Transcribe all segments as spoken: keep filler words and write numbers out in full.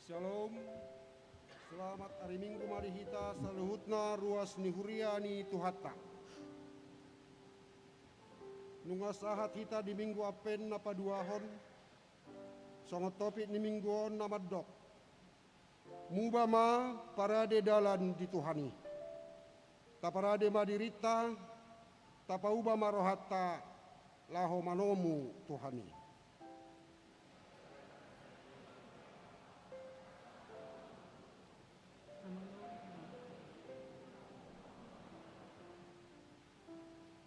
Shalom. Selamat ari Minggu ma di hita saluhutna, ruas ni huria ni Tuhanta. Nunga sahat hita di Minggu Advent na paduahon, songon topik ni minggu on na mandok: Muba ma parade dalan di Tuhan i. Taparade ma dirinta, tapauba ma rohanta laho manomu Tuhan i.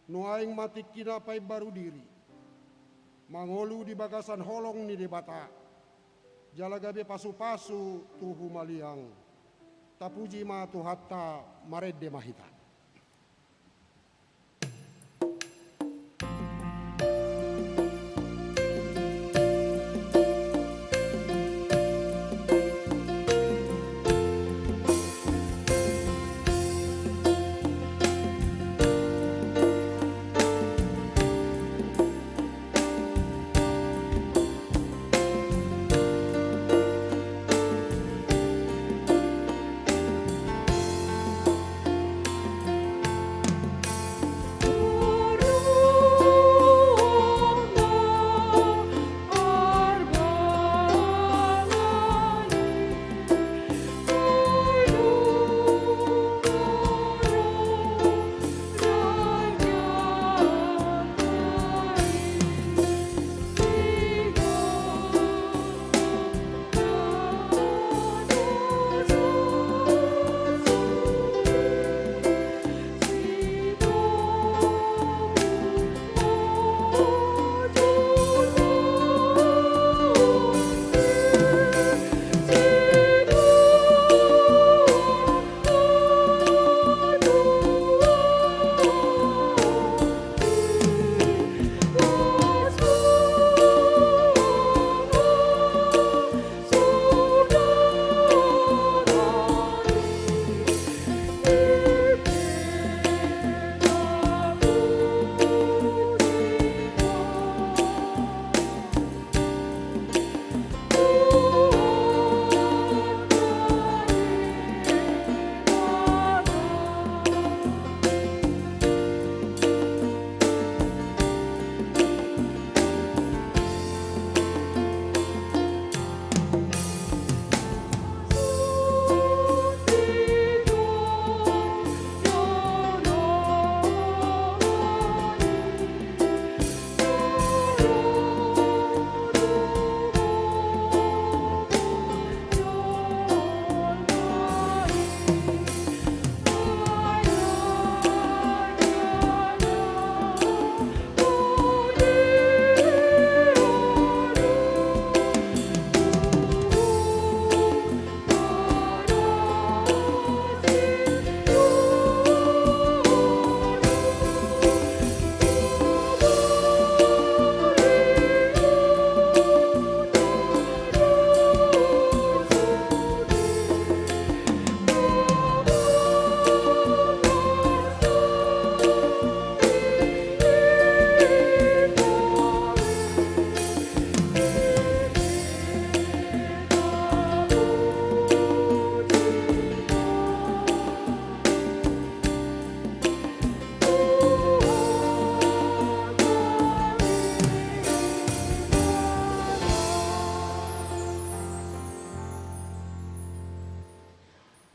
Nuaeng ma tingkina paimbaru diri, mangolu di bagasan holong ni Debata, jala gabe pasupasu tu humaliang. Tapuji ma Tuhanta, marende ma hita.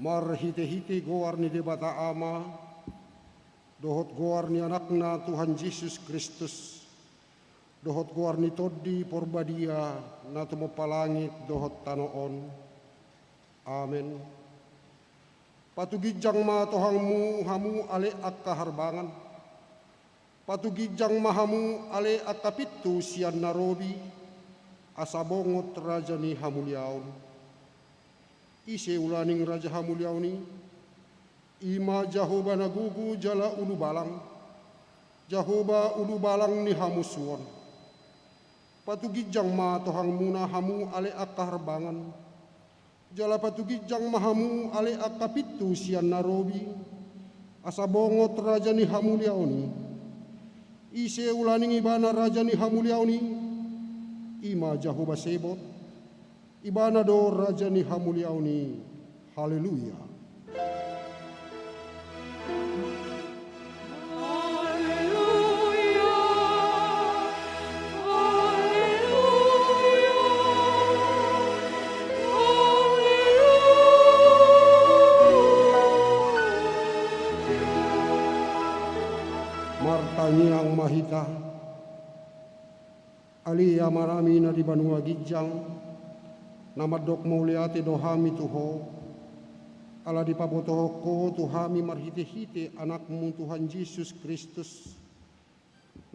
Marhitehite goar ni Debata Ama, dohot goar ni Anakna Tuhan Jesus Kristus, dohot goar ni Tondi Porbadia na tumompa langit dohot tano on. Amen. Patuginjang ma tohangmu, hamu ale angka harbangan. Patuginjang ma hamu ale angka pintu sian na robi, asa bongot raja ni hamuliaon. Ise ulaning raja hamuliaon i? I ma Jahowa na gogo jala ulubalang, Jahowa ulubalang ni hamusuon. Patuginjang ma tohangmuna, hamu ale angka harbangan, jala patuginjang ma hamu ale angka pintu sian na robi, asa bongot raja ni hamuliaon i. Ise ulaning ibana raja ni hamuliaon i? I ma Jahowa Sebot. Ibana do raja ni hamuliaon i. Haleluya. Martangiang ma hita. Ale Amanami na di banua ginjang, na mandok mauliate do hami tu Ho, ala dipabotohon Ho tu hami marhitehite Anakmu Tuhan Jesus Kristus,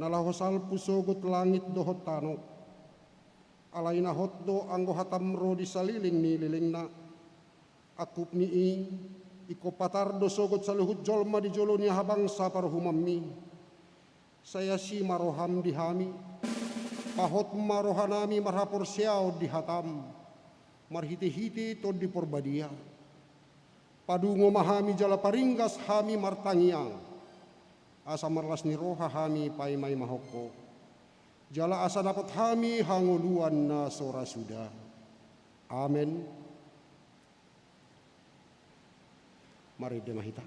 na laho salpu sogot langit dohot tano. Alai na hot do anggo hatam ro di saleleng ni lelengna. Angkup ni i, ingkon patar do sogot saluhut jolma di jolo ni aha bangsa paruhumanmi. Sai asi ma roham di hami. Pahot ma rohanami marhaporseaon di hatam, marhitehite Tondi Porbadia. Padungo ma hami jala paringgas hami martangiang, asa marlas ni roha hami paimaimahon Ho, jala asa dapot hami hangoluan na so ra suda. Amen. Marende ma hita.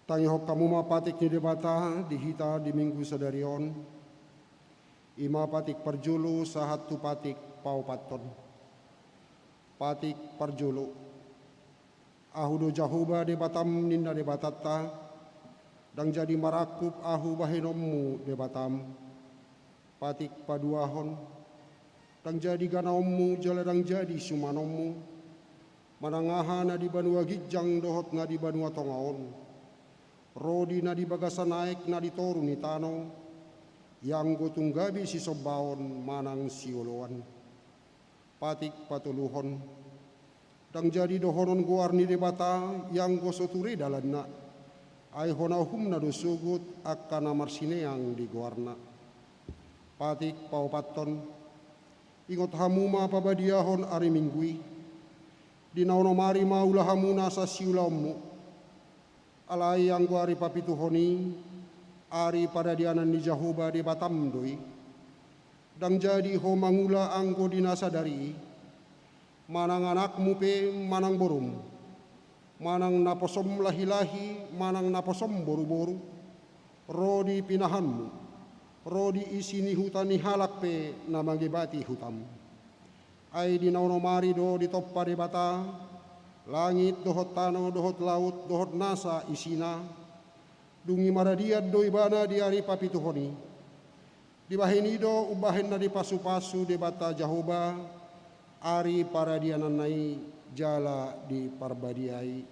Tangihon hamu ma patik ni Debata di hita di Minggu sadari on. I ma patik parjolo sahat tu patik paopathon. Patik parjolo. Ahu do Jahowa Debatam, ninna Debatanta, ndang jadi marangkup Ahu bahenonmu Debatam. Patik paduahon. Ndang jadi ganaonmu jala ndang jadi sumanonmu, manang aha na di banua ginjang dohot na di banua tonga on, ro di na di bagasan aek na di toru ni tano, ianggo tung gabe sisombaon manang sioloan. Patik patoluhon. Ndang jadi dohonon goar ni Debata ianggo so ture dalanna, ai hona uhumna do sogot angka na marsineang di goarna. Patik paopathon. Ingot hamu ma pabadiahon ari Minggu i. Di na onom ari ma ula hamu nasa siulaonmu. Alai anggo ari papituhon i, ari paradianan ni Jahowa Debatam do i. Ndang jadi ho mangula anggo di na sadari i, manang anakmu pe manang borum, manang naposom lahilahi manang naposom boruboru, ro di pinahanmu, ro di isi ni huta ni halak pe na mangebati hutam. Ai di na onom ari do ditompa Debata langit dohot tano dohot laut dohot nasa isina, dung i maradian do ibana di ari papituhon i. Dibahen i do umbahen na dipasupasu Debata Jahowa ari paradiananna i jala diparbadiai.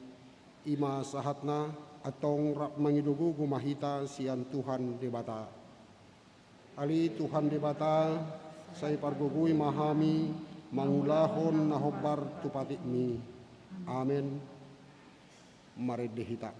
I ma sahatna, antong rap mangido gogo ma hita sian Tuhan Debata. Ale Tuhan Debata, sai pargogoi ma hami mangulahon na hombar tu patikmi. Amen. Marende hita.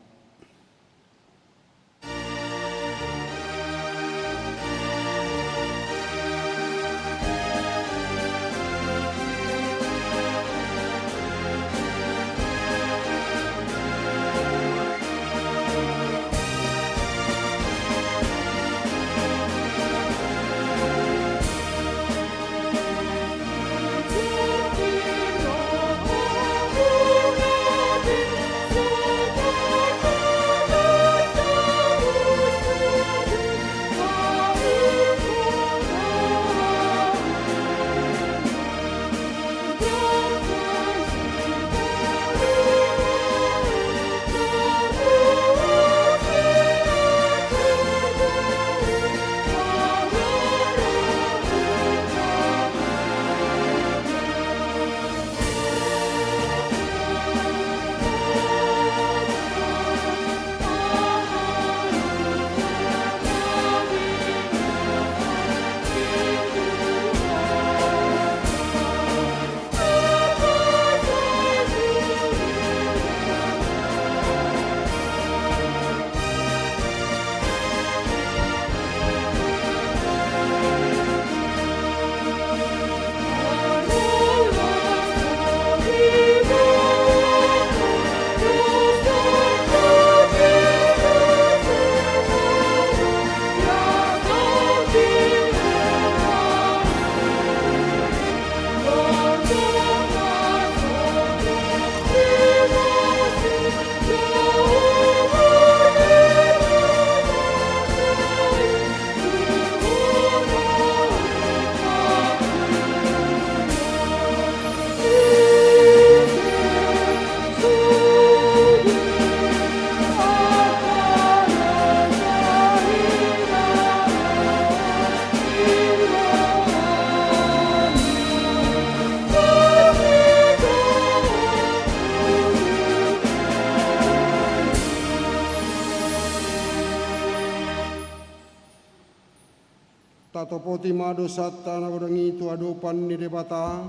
Tatopoti ma dosanta na godang i tu adopan ni Debata,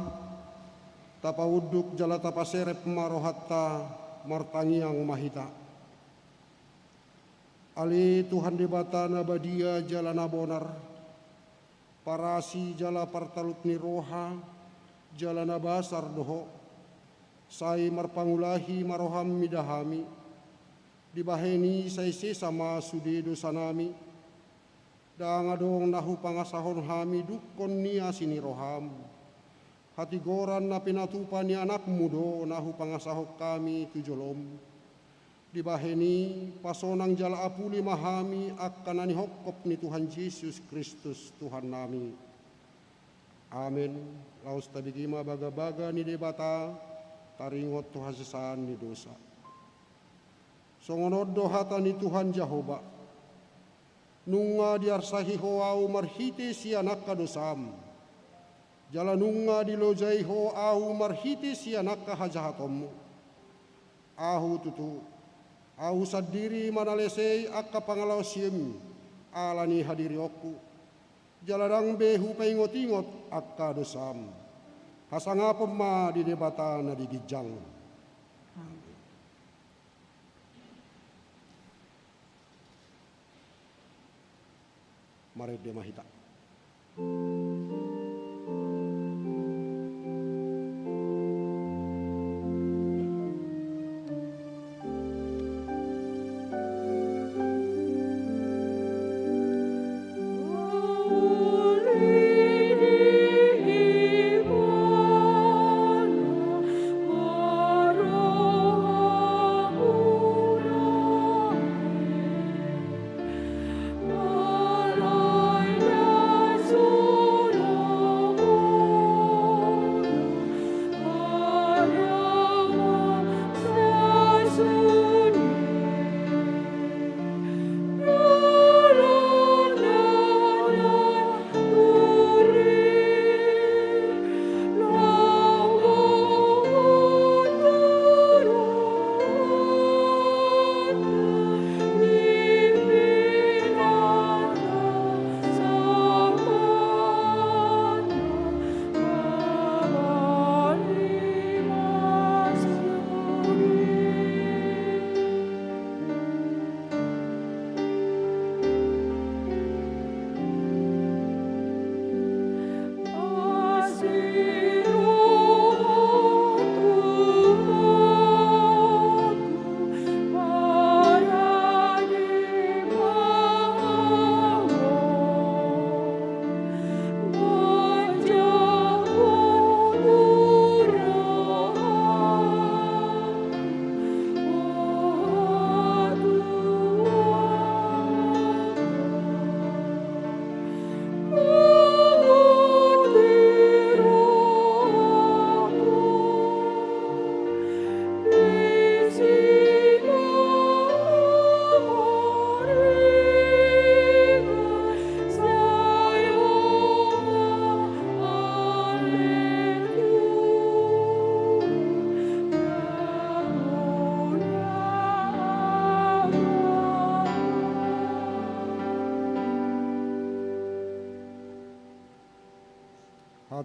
tapaunduk jala tapaserep ma rohanta, martangiang ma hita. Ale Tuhan Debata na badia jala na bonar, parasi jala partalup ni roha, jala na basar do Ho, sai marpangulahi ma roham mida hami, dibahen i sai sesa ma sude dosanami, ndang adong na hupangasahon hami dungkon ni asi ni roham. Hatigoran na pinatupa ni anakmu do na hupangasahon hami tu jolom. Dibahen i, pasonang jala apuli ma hami angka na nihophop ni Tuhan Jesus Kristus Tuhannami. Amen. Laos tabege ma bagabaga ni Debata, taringot tu hasesaan ni dosa. Songon on do hata ni Tuhan Jahowa: Nunga diarsahi Ho ahu marhite sian angka dosam, jala nunga dilojai Ho ahu marhite sian angka hajahatonmu. Ahu tutu, ahu sandiri manalesei angka pangalaosionmi ala ni hadirionku, jala ndang be hupaingotingot angka dosam. Hasangapon ma di Debata na di ginjang. Amen. Marende ma hita.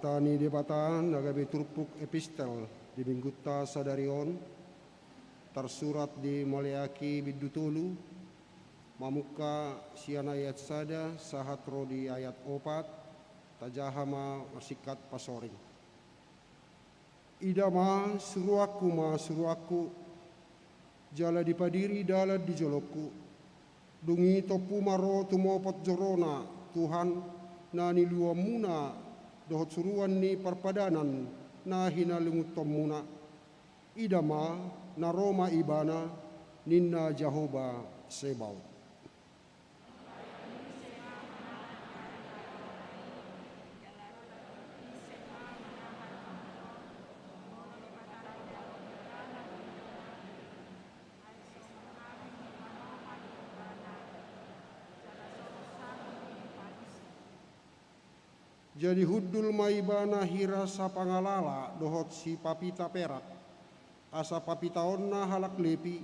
Hata ni Debata na gabe turpuk epistel di minggunta sadari on, tarsurat di Maleaki bindu tolu, mamungka sian ayat sada sahat ro di ayat opat, tajaha ma marsingkat pasoring. Ida ma, suruanku ma suruanku, jala dipadiri dalan di jolongku. Dung i tompu ma ro tumopot jorona, Tuhan, na niluamuna, dohot suruan ni parpadanan na hinalungunhonmuna. Ida ma, na ro ma Ibana, ninna Jahowa Sebaot. Jadi hundul ma Ibana hira sapangalala dohot sipapita perak, asa papitaonna halak Lepi,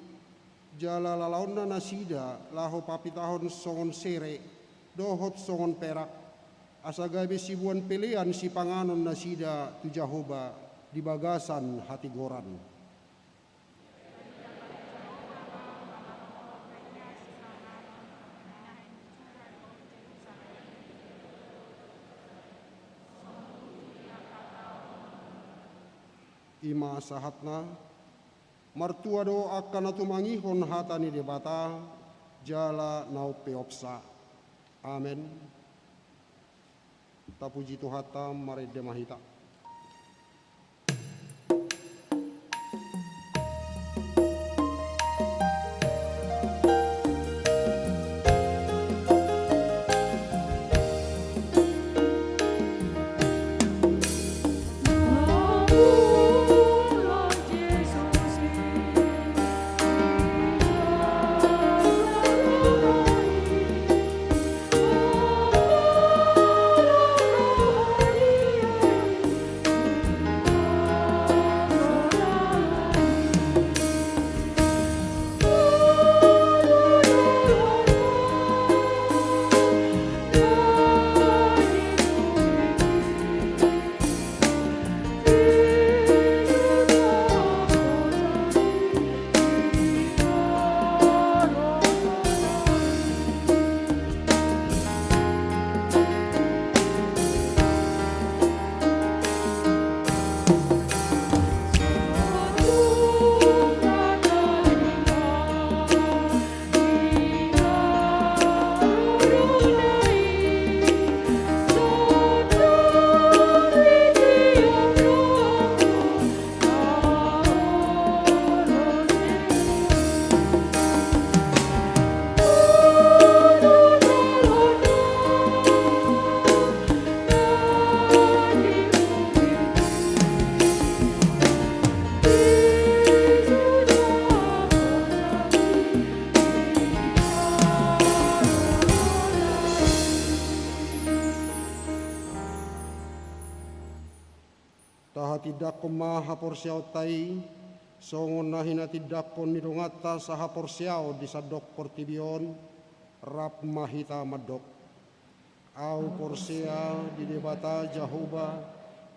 jala lalaonna nasida laho papitahon songon sere dohot songon perak, asa gabe siboan pelean sipanganon nasida tu Jahowa di bagasan hatigoran. I ma sahatna. Martua do angka na tumangihon hata ni Debata, jala na umpeopsa. Amen. Tapuji Tuhanta, marende ma hita. Tahatindangkon ma haporseaonta i, songon na hinatindangkon ni donganta sahaporseaon di sandok portibi on, rap ma hita mandok. Ahu porsea di Debata Jahowa,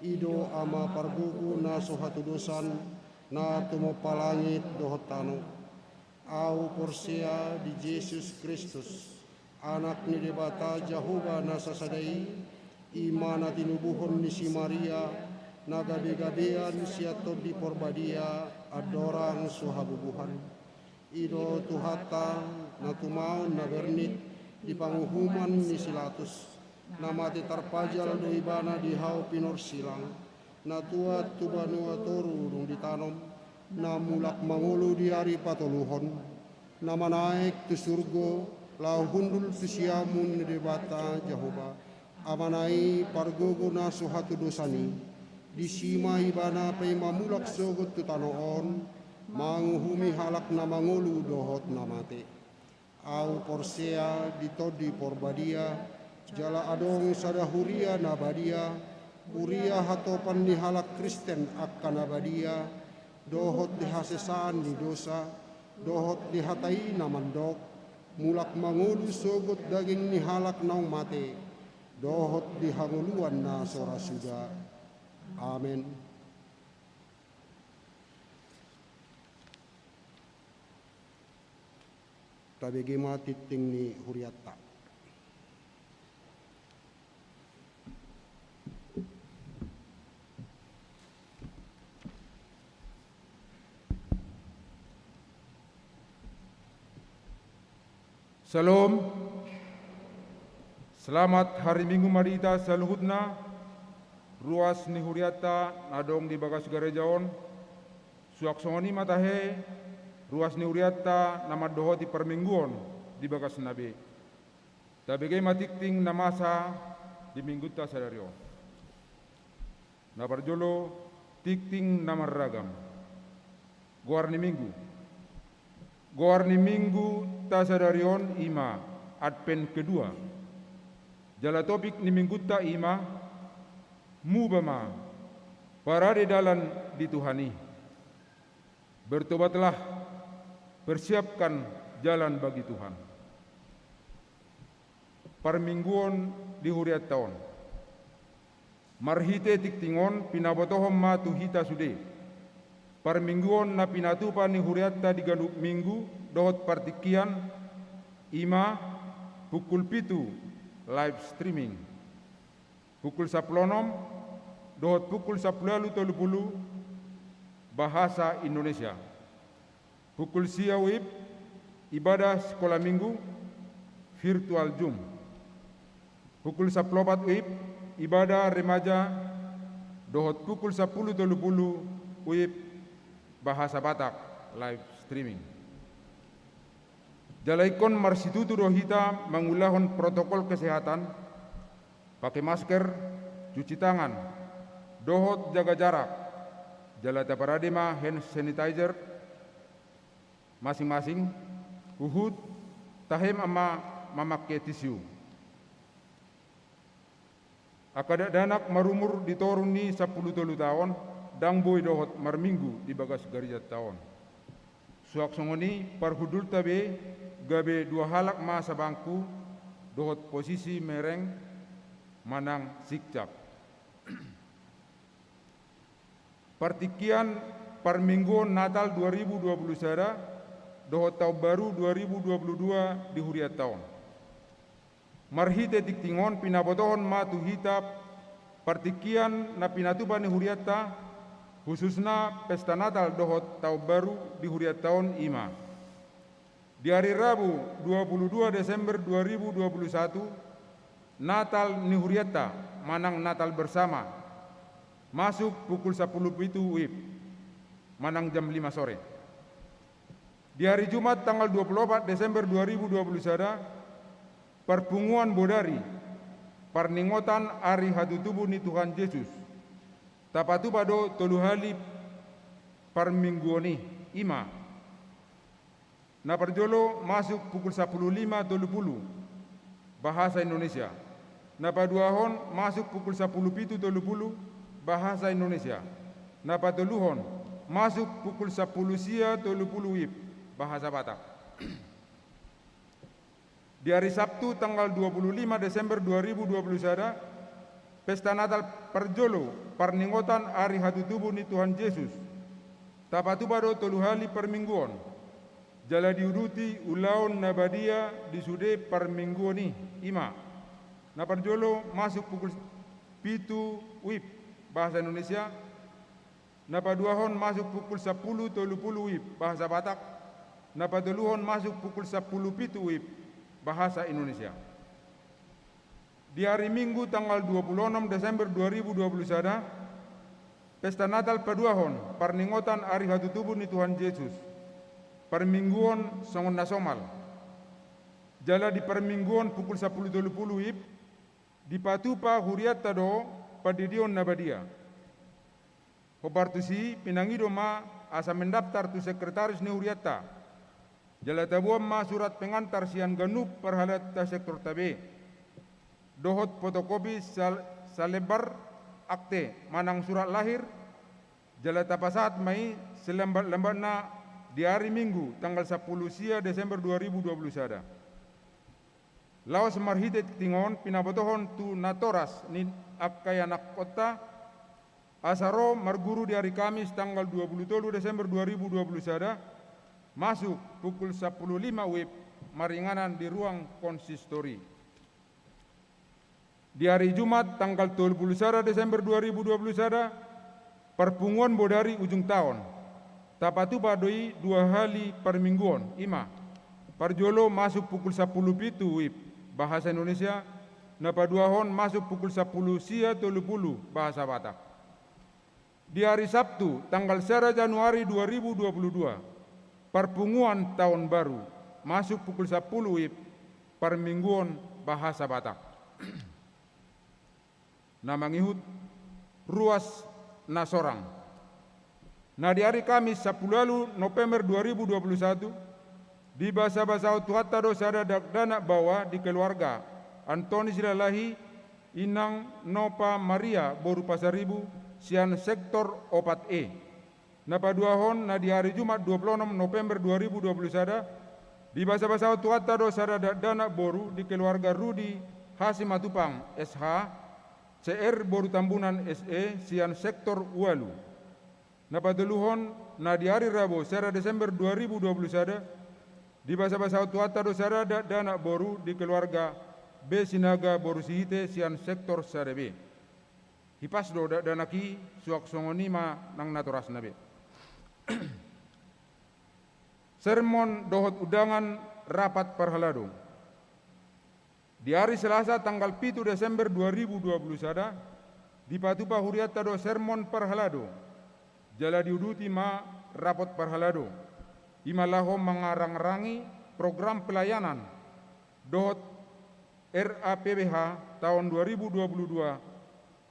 i do Ama pargogo na so hatudosan, na tumompa langit dohot tano. Ahu porsea di Jesus Kristus, Anak ni Debata Jahowa na sasada i, i ma na tinubuhon ni si Maria, na gabegabean sian Tondi Porbadia, andorang so habubuhan. I do Tuhanta, na tumaon na bernit di panguhuman ni si Latus, na mate tarpajal do Ibana di hau pinorsilang, na tuat tu banua toru dung ditanom, na mulak mangolu di ari patoluhon, na manaek tu surgo, laho hundul tu siamun ni Debata Jahowa, Amana i pargogo na so hatudosan i. Disi ma Ibana paima mulak sogot tu tano on, manguhumi halak na mangolu dohot na mate. Ahu porsea di Tondi Porbadia, jala adong sada huria na badia, huria hatopan ni halak Kristen angka na badia, dohot di hasesaan ni dosa, dohot di hata i na mandok, mulak mangolu sogot daging ni halak naung mate, dohot di hangoluan na so ra suda. Amen. Tabege ma tingting ni hurianta. Syalom. Selamat hari Minggu ma di hita saluhutna. Ruas ni hurianta na adong di bagas gareja on, suang songon i ma tahe ruas ni hurianta na mandohoti parmingguon di bagasna be. Tabege ma tingting na masa di minggunta sadari on. Na parjolo, tingting na marragam. Goar ni minggu. Goar ni minggunta sadari on i ma Advent kedua. Jala topik ni minggunta i ma, muba ma, parade dalan di Tuhan i. Bertobatlah, persiapkan jalan bagi Tuhan. Parmingguon di hurianta on. Marhite tingting on pinabotohon ma tu hita sude. Parmingguon na pinatupa ni hurianta di ganup minggu dohot partingkian, i ma pukul pitu live streaming. Pukul sampulu onom dohot pukul sampulu ualu tolu pulu bahasa Indonesia. Pukul sia uip, ibadah sekolah minggu, virtual Zoom. Pukul sampulu opat uip, ibadah remaja, dohot pukul sampulu tolu pulu uip, bahasa Batak, live streaming. Jala ingkon marsitutu do hita mangulahon protokol kesehatan, pake masker, cuci tangan, dohot jaga jarak, jala taparade ma hand sanitizer masing-masing, huhut tahe ma mamangke tisu. Angka dakdanak marumur di toru ni sampulu tolu taon, ndang boi dohot marminggu di bagas garejanta on. Suang songon i parhundulta be, gabe dua halak ma sabangku, dohot posisi mereng manang sikcak. Partingkian parmingguon Natal dua ribu dua puluh sada dohot Taon Baru dua ribu dua puluh dua di hurianta on. Marhite tingting on pinabotohon ma tu hita partingkian na pinatupa ni hurianta, khususna pesta Natal dohot Taon Baru di hurianta on i ma. Di ari Rabu dua puluh dua Desember dua ribu dua puluh satu, Natal ni hurianta manang Natal bersama, masuk pukul sampulu pitu uip manang jam lima sore. Di ari Jumat tanggal dua puluh opat Desember dua ribu dua puluh sada, parpunguan bodari, parningotan ari hatutubu ni Tuhan Jesus. Tapatupa do tolu hali parmingguon i, i ma. Na parjolo masuk pukul sampulu lima tolu pulu, bahasa Indonesia. Na paduahon masuk pukul sampulu pitu tolu pulu, bahasa Indonesia. Na patoluhon masuk pukul sampulu sia tolu pulu uip, bahasa Batak. Di ari Sabtu tanggal dua puluh lima Desember dua ribu dua puluh sada, pesta Natal parjolo parningotan ari hatutubu ni Tuhan Jesus. Tapatupa do tolu hali parmingguon. Jala diuduti ulaon na badia di sude parmingguon i, i ma. Na parjolo masuk pukul pitu uip, bahasa Indonesia. Na paduahon masuk pukul sampulu tolu pulu uip, bahasa Batak. Na patoluhon masuk pukul sampulu pitu uip, bahasa Indonesia. Di ari Minggu tanggal dua puluh onom Desember dua ribu dua puluh sada, pesta Natal paduahon parningotan ari hatutubu ni Tuhan Jesus. Parmingguon songon na somal. Jala di parmingguon pukul sampulu tolu pulu uip, dipatupa hurianta do pandidion na badia. Hombar tusi, pinangido ma asa mendaftar tu sekretaris ni hurianta. Jala taboan ma surat pengantar sian ganup parhalado sektorta be. Dohot fotokopi sal-, salembar akte manang surat lahir, jala tapasahat ma i selambat-lambatna di ari Minggu tanggal sampulu sia Desember dua ribu dua puluh sada. Laos marhite tingting on pinabotohon tu natoras ni angka ianakhonta, Asa ro marguru di ari Kamis tanggal dua puluh tolu Desember dua ribu dua puluh sada, masuk pukul sampulu lima wib maringanan di ruang konsistori. Di ari Jumat tanggal tolu puluh sada Desember dua ribu dua puluh sada, parpunguan bodari ujung taon. Tapatupa do i dua hali parmingguon, i ma: parjolo masuk pukul sampulu pitu wib bahasa Indonesia, na paduahon masuk pukul sampulu sia tolu pulu bahasa Batak. Di ari Sabtu tanggal sada Januari dua ribu dua puluh dua, parpunguan taon baru, masuk pukul sampulu wib parmingguon bahasa Batak. Na mangihut, ruas na sorang. Na di ari Kamis sampulu ualu November dua ribu dua puluh satu, dibasabasahon Tuhanta do sada dakdanak baoa di keluarga, Antoni Silalahi, inang Nopa Maria boru Pasaribu, sian sektor opat E. Na paduahon, na di ari Jumat dua puluh onom November dua ribu dua puluh sada, dibasabasahon Tuhanta do sada dakdanak boru di keluarga Rudi Hasimatupang, S H, C R boru Tambunan, S E, sian sektor ualu. Na patoluhon, na di ari Rabu sada Desember dua ribu dua puluh sada, dibasabasahon Tuhanta do sada dakdanak boru di keluarga B Sinaga boru Sihite, sian sektor sada B. Hipas do dakdanak i, suang songon i ma nang natorasna be. Sermon dohot undangan rapat parhalado. Di ari Selasa tanggal pitu Desember dua ribu dua puluh sada, dipatupa hurianta do sermon parhalado, jala diuduti ma rapot parhalado, i ma laho mangarangrangi program pelayanan dohot R A P B H taon dua ribu dua puluh dua.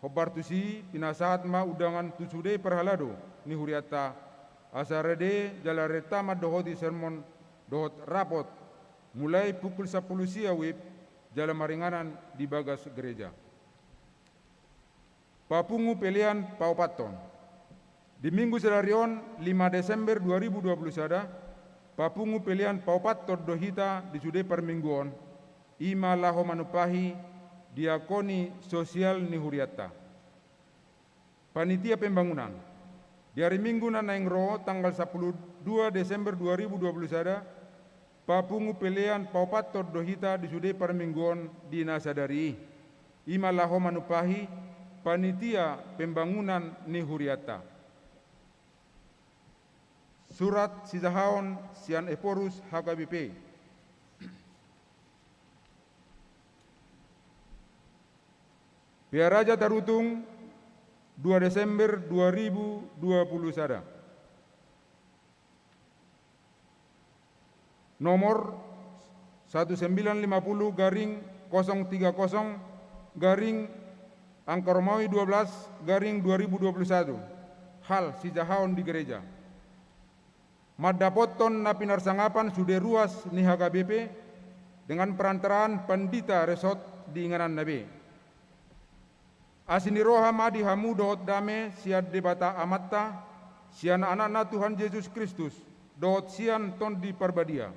Hombar tusi, pinasahat ma undangan tu sude parhalado ni hurianta, asa rade jala renta mandohoti sermon dohot rapot, mulai pukul sampulu sia wib jala maringanan di bagas gereja. Papungu pelean paopathon. Di minggu sadari on, lima Desember dua ribu dua puluh sada, papungu pelean paopathon do hita di sude parmingguon, i ma laho manumpahi diakoni sosial ni hurianta. Panitia pembangunan. Di ari Minggu na naeng ro tanggal sampulu dua Desember dua ribu dua puluh sada, papungu pelean paopathon do hita di sude parmingguon di na sadari i, i ma laho manumpahi panitia pembangunan ni hurianta. Surat sijahaon sian Ephorus H K B P. Pearaja Tarutung, dua Desember dua ribu dua puluh sada. Nomor satu sembilan lima puluh garing kosong tiga kosong garing angka Romawi dua belas garing dua ribu dua puluh satu. Hal sijahaon di gereja. Mandapothon na pinarsangapan sude ruas ni H K B P dengan perantaraan pandita resort di ingananna be. Asi ni roha ma di hamu dohot dame sian Debata Amanta, sian Anakna Tuhan Jesus Kristus, dohot sian Tondi Parbadia.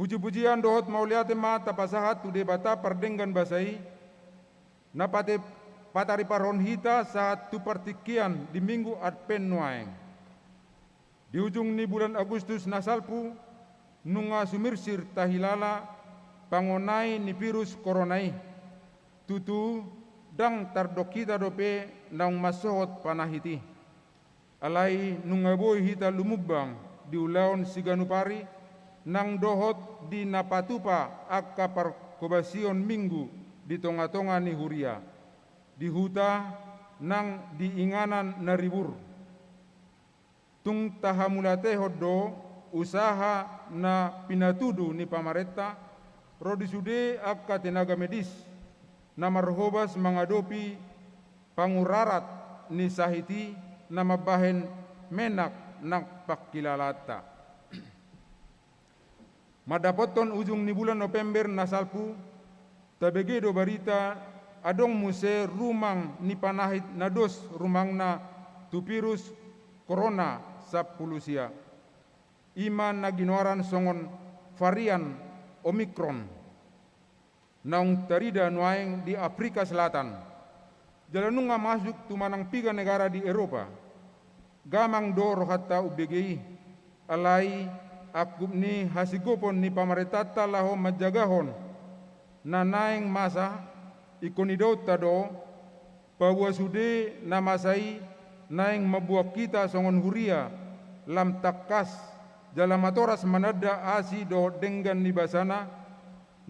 Pujipujian dohot mauliate ma tapasahat tu Debata pardenggan basa i, na pate-, patariparhon hita sahat tu partingkian di Minggu Advent nuaeng. Di ujung ni bulan Agustus na salpu, nunga sumirsir tahilala pangonai ni virus korona i. Tutu, ndang tardok hita dope naung mansohot panahit i. Alai nunga boi hita lumumbang di ulaon siganup ari, nang dohot di na patupa angka parhobasion Minggu di tongatonga ni huria, di huta nang di inganan na ribur. Tung tahamuliatehon do usaha na pinatudu ni pamarenta ro di sude angka tenaga medis na marhobas mangadopi pangurarat ni sahit i na mambahen menak nang pangkilalaanta. Mandapothon ujung ni bulan November na salpu, tabege do barita adong muse rumang ni panahit na dos rumangna tu virus korona sampulu sia. I ma na ginoaran songon varian Omikron, naung tarida nuaeng di Afrika Selatan. Jala nunga masuk tu manang piga negara di Eropa. Gamang do rohanta umbege i, alai angkup ni hasigopon ni pamarentanta laho manjagahon na naeng masa, ingkon idaonta do, paboa sude na masa i naeng mamboan hita songon huria, lam tangkas jala matoras mananda asi dohot denggan ni basana,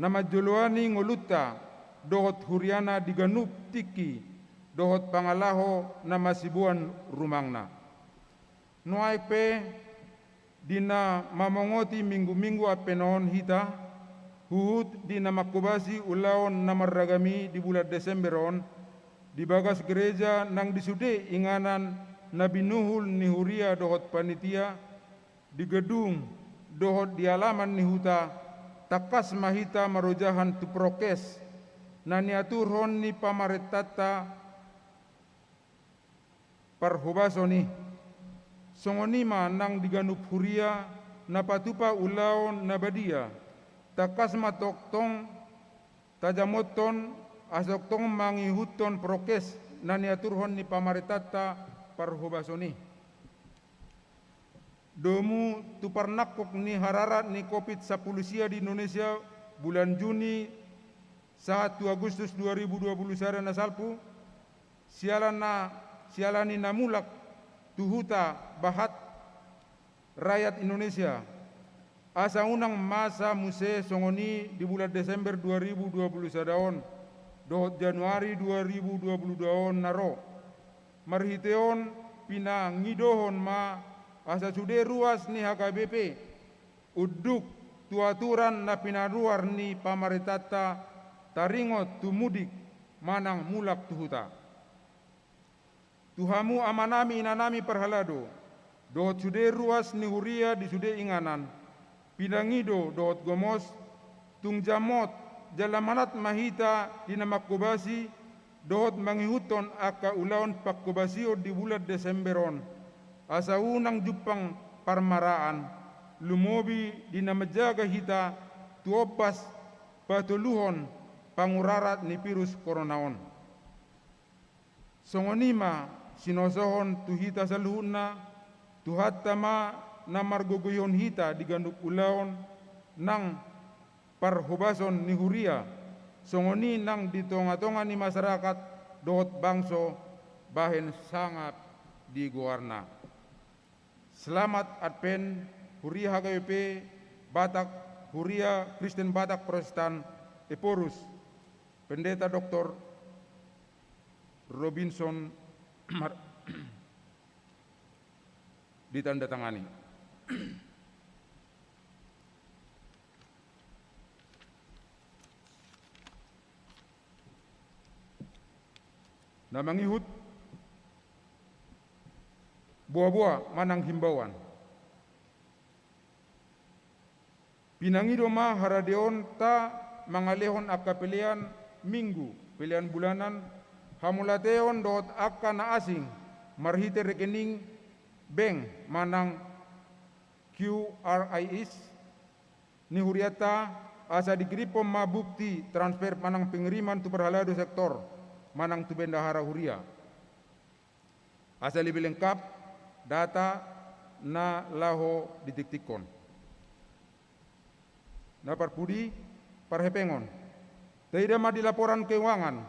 na manjoloani ngolunta dohot huriana di ganup tingki dohot pangalaho na masiboan rumangna. Nuaeng pe, di na mamongoti minggu-minggu Advent on hita, huhut di na manghobasi ulaon na marragam i di bulan Desember on, di bagas gereja nang di sude inganan na binuhul ni huria dohot panitia, di gedung dohot di alaman ni huta, tangkas ma hita marojahan tu prokes na niaturhon ni pamarentanta parhobason i. Songon i ma nang di ganup huria na patupa ulaon na badia, tangkas ma tongtong tajamothon asa tongtong mangihuthon prokes na niaturhon ni pamarentanta parhobason i. Domu tu parnangkok ni hararat ni Covid sampulu sia di Indonesia, bulan Juni sahat tu Agustus dua ribu dua puluh sada na salpu, siala na, siala ni na mulak tu huta bahat rakyat Indonesia, asa unang masa muse songon i di bulan Desember dua ribu dua puluh sada on dohot Januari dua ribu dua puluh dua on na ro. Marhite on pinangidohon ma asa sude ruas ni H K B P unduk tu aturan na pinaruar ni pamarentanta taringot tu mudik manang mulak tu huta. Tu hamu amanami inanami parhalado, dohot sude ruas ni huria di sude inganan, pinangido dohot gomos, tung jamot jala manat ma hita di na manghobasi dohot mangihuthon angka ulaon panghobasion di bulan Desember on, asa unang jumpang parmaraan, lumobi di na manjaga hita tu ombas patoluhon pangurarat ni virus corona on. Songon i ma sinosohon tu hita saluhutna, Tuhanta ma na margogoihon hita di ganup ulaon nang parhobason ni huria, songon i nang di tonga-tonga ni masyarakat dohot bangso bahen sangap di goarna. Selamat Advent, Huria H K B P Batak, Huria Kristen Batak Protestan, Ephorus, Pendeta Doktor Robinson Mar-, ditandatangani. Na mangihut boa-boa manang himbauan. Pinangido ma haradeonta mangalehon angka pelean minggu, pelean bulanan, hamauliateon dohot angka na asing marhite rekening bank manang Q R I S ni hurianta, asa dikirimhon ma bukti transfer manang pengiriman tu parhalado sektor manang tu bendahara huria. Asa lebih lengkap data na laho ditiktikhon. Na parpudi, parhepengon. Taida ma di laporan keuangan,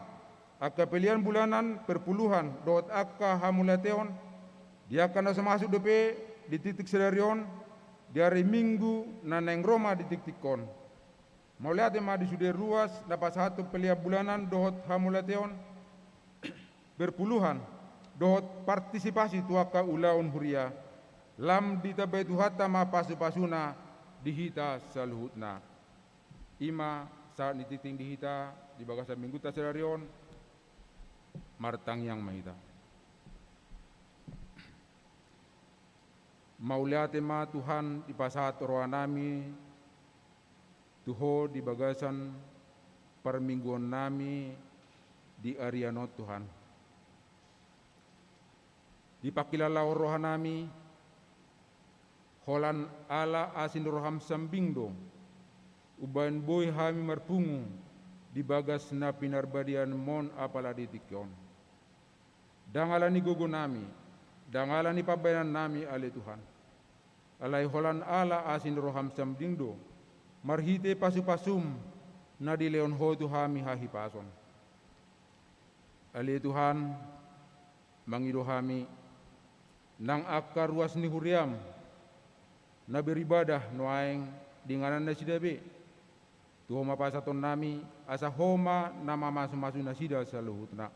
angka pelean bulanan, perpuluhan dohot angka hamauliateon di angka na so masuk dope di tiktik sadari on, di ari Minggu na naeng ro ma ditiktikhon. Mauliate ma di sude ruas na pasahathon pelean bulanan dohot hamauliateon, perpuluhan dohot partisipasi tu angka ulaon huria, lam ditambai Tuhanta ma pasu-pasuna di hita saluhutna. I ma sahat ni tingting di hita di bagasan Minggunta sadari on. Martangiang ma hita. Mauliate ma Tuhan, dipasahat rohanami tu Ho di bagasan parmingguonnami di arian on, Tuhan. Dipangkilalahon rohanami, holan ala asi ni roham sambing do umbahen boi hami marpungu di bagas na pinarbadianmon apala di tingki on. Ndang ala ni gogonami, ndang ala ni pambahenannami, ale Tuhan. Alai holan ala asi ni roham sambing do, marhite pasupasum na dilehon ho tu hami hahipason. Ale Tuhan, mangido hami, nang angka ruas ni huriam, na beribadah nuaeng di inganan nasida be. Tu ho ma pasahatonnami, asa ho ma na mamasumasu nasida saluhutna.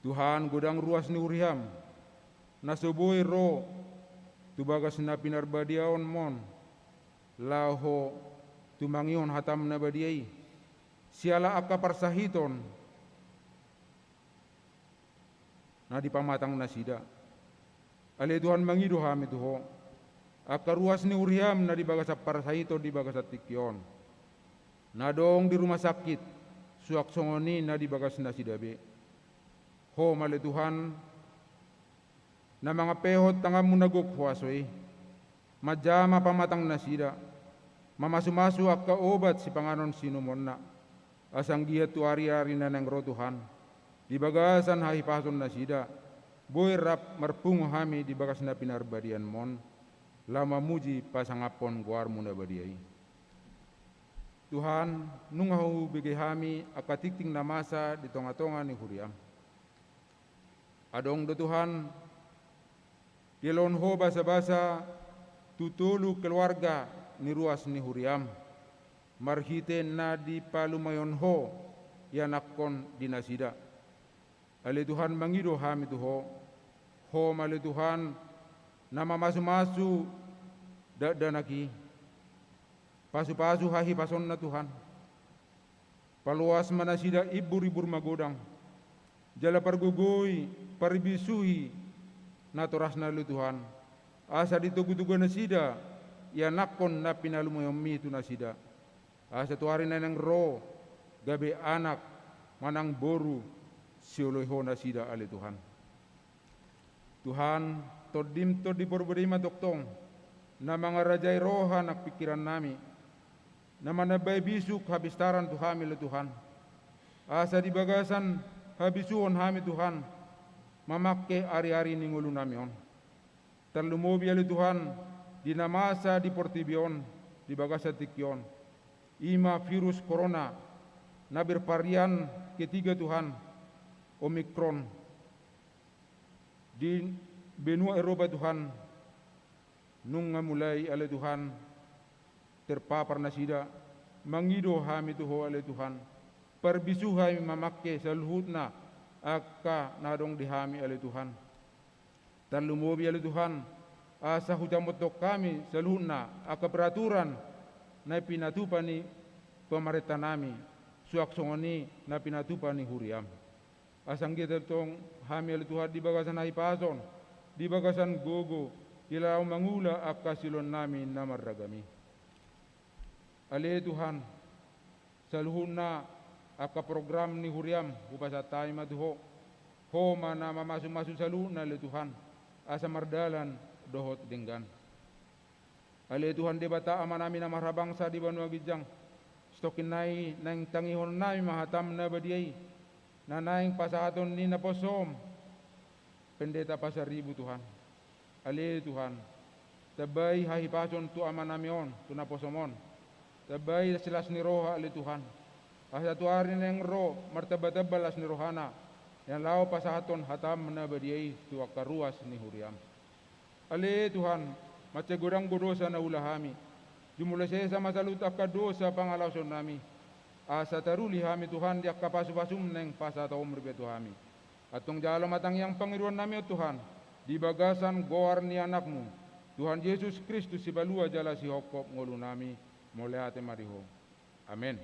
Tuhan, godang ruas ni huriam, na so boi ro tu bagas na pinarbadiaonmon, laho tumangihon hatam na badia i, siala angka parsahiton na dipamatang nasida. Ale Tuhan, mangido hami tu ho, angka ruas ni huriam na di bagasan parsahiton di bagasan tingki on, na adong di rumah sakit, suang songon i na di bagas nasida be. Ho ma ale Tuhan, na mangampehon tanganmu na gok huaso i, manjama pamatang nasida, mamasumasu angka obat sipanganon siinumonna, asa anggiat tu ariari na naeng ro Tuhan, di bagasan hahipason nasida, boi rap marpungu hami di bagas na pinarbadianmon, laho mamuji pasangaphon goarmu na badia i. Tuhan, nunga hubege hami angka tingting na masa di tongatonga ni huriam. Adong do Tuhan, dilehon ho basabasa tu tolu keluarga ni ruas ni huriam, marhite na dipalumoion ho ianakhon di nasida. Ale Tuhan, mangido hami tu ho, ho ma ale Tuhan, na mamasumasu dakdanak i, pasupasu hahipasonna Tuhan. Paloas ma nasida imburimbur magodang, jala pargogoi, parbisuhi natorasna ale Tuhan, asa ditogutogu nasida ianakhon na pinalumoionmi tu nasida, asa tu ari na naeng ro, gabe anak manang boru, sioloi ho nasida ale Tuhan. Tuhan, Tondim Tondi Porbadia i ma tongtong na mangarajai roha nang pingkirannami, na manambai bisuk hapistaran tu hami ale Tuhan, asa di bagasan habisuhon hami Tuhan, mamangke ariari ni ngolunami on. Tarlumobi ale Tuhan, di na masa di portibi on, di bagasan tingki on, i ma virus corona, na bervarian ketiga Tuhan, Omikron, di benua Eropa Tuhan, nunga mulai ale Tuhan, terpapar nasida, mangido hami tu ho ale Tuhan, parbisu hami mamangke saluhutna angka na adong di hami ale Tuhan. Tarlumobi ale Tuhan, asa hujamothon hami saluhutna angka peraturan na pinatupa ni pamarentanami, suang songon i na pinatupa ni huriam. Asa anggiat tongtong hami ale Tuhan di bagasan hahipason, di bagasan gogo, di laho mangula angka siulaonnami na marragam i. Ale Tuhan, saluhutna angka program ni huriam hupasahat hami ma tu ho, ho ma na mamasumasu saluhutna ale Tuhan, asa mardalan dohot denggan. Ale Tuhan Debata Amanami na marhabangsa di banua ginjang, sitongkin nai naeng tangihononnami ma hatam na badia i, na naeng pasahaton ni naposom, Pendeta Pasaribu Tuhan. Ale Tuhan, tambai hahipason tu amanami on, tu naposom on. Tambai las ni roha ale Tuhan, asa tu ari na naeng ro martambatamba las ni rohana, na laho pasahathon hatam na badia i tu angka ruas ni huriam. Ale Tuhan, mansai godang do dosa na huula hami. Jumolo sesa ma saluhut angka dosa pangalaosionami, asa taruli hami Tuhan di angka pasupasum naeng pasahatonmu ripe tu hami. Antong jalo ma tangiang pangidoannami on Tuhan, di bagasan goar ni Anakmu, Tuhan Jesus Kristus, sipalua jala sihophop ngolunami. Mauliate ma di ho. Amen.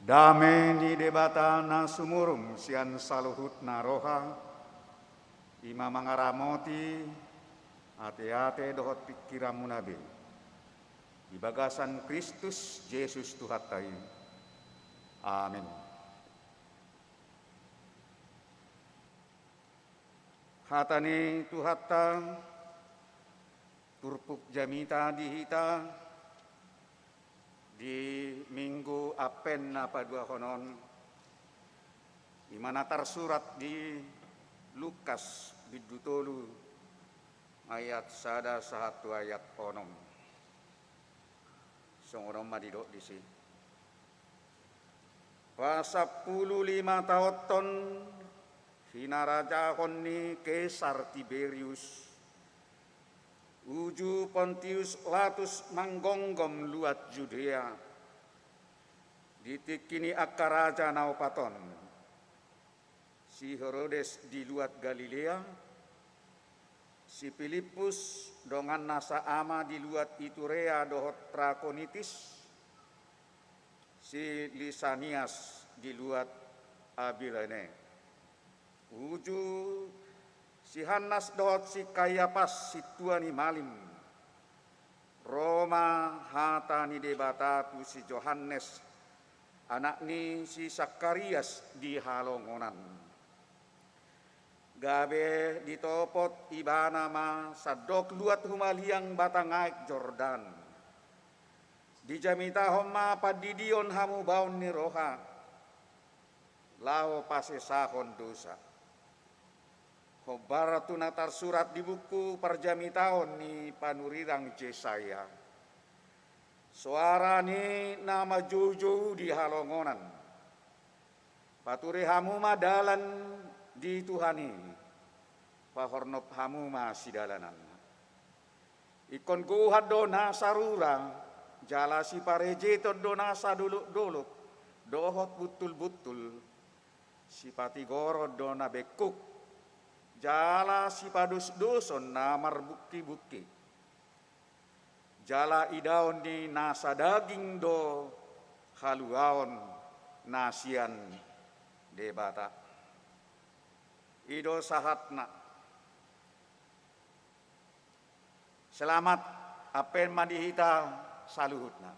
Dame ni Debata na sumurung sian saluhut na roha, i ma mangaramoti ateate dohot pingkiranmuna be, di bagasan Kristus Jesus Tuhanta i. Amin. Hata ni Tuhanta, turpuk jamita di hita di Minggu Advent na paduahon on, i ma na tarsurat di Lukas bindu tolu ayat sada sahat tu ayat onom. Songon on ma didok disi. Pasampulu lima taonhon hinarajahon ni Kesar Tiberius, uju Pontius Latus manggonggom luat Judea, di tingki ni angka raja na opat on, si Herodes di luat Galilea, si Pilippus dongan nasa ama di luat Iturea dohot Trakonitis, si Lisanias di luat Abilene, uju si Hannas dohot si Kayapas sintua ni malim. Ro ma hata ni Debata tu si Johannes, anak ni si Sakarias di halongonan. Gabe ditopot ibana ma sandok luat humaliang batang aek Jordan. Dijamitahon ma pandidion hamubaon ni roha, laho pasesahon dosa. Hombar tu na tarsurat di buku parjamitaon ni panurirang Jesaya. Soara ni na manjoujou di halongonan. Pature hamu ma dalan di Tuhan i, pahornop hamu ma sidalanan. Ingkon gohan do na sarura, jala siparejeton do na sadolokdolok dohot buntulbuntul, sipatigoron do na bengkuk, jala sipadosdoson na marbukkibukki. Jala idaon ni na sadaging do haluaon na sian Debata. I do sahatna. Selamat Advent ma di hita saluhutna.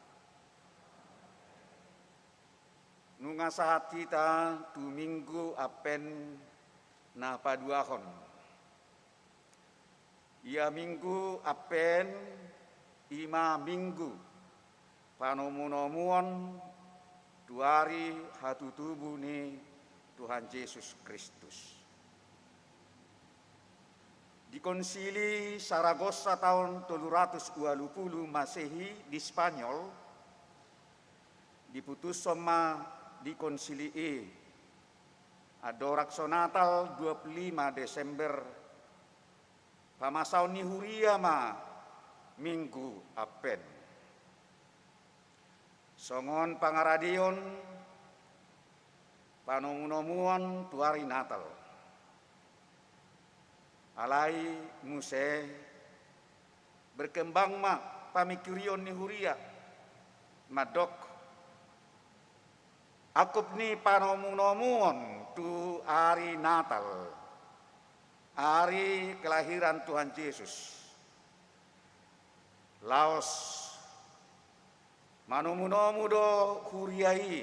Nunga sahat hita tu Minggu Advent na paduahon. Ia Minggu Advent i ma Minggu panomunomuon tu ari hatutubu ni Tuhan Jesus Kristus. Di Konsili Saragossa taon tolu ratus ualu pulu Masehi di Spanyol, diputushon ma di konsili i, andorang so Natal dua pulu lima Desember, pamasaon ni huria ma Minggu Advent. Songon pangaradeon panomunomuon tu ari Natal. Alai muse berkembang ma pamingkirion ni huria, mandok angkup ni panomunomuon tu ari Natal, ari kelahiran Tuhan Jesus. Laos manomunomu do huria i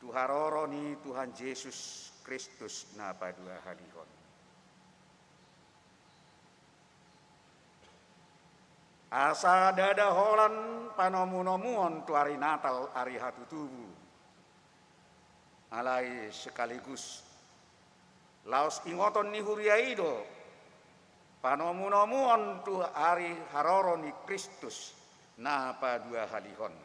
tu haroro ni Tuhan Jesus Kristus na paduahalihon. Asa ndada holan panomunomuon tu ari Natal, ari hatutubu. Alai sekaligus laos ingoton ni huria i do panomunomuon tu ari haroro ni Kristus na paduahalihon.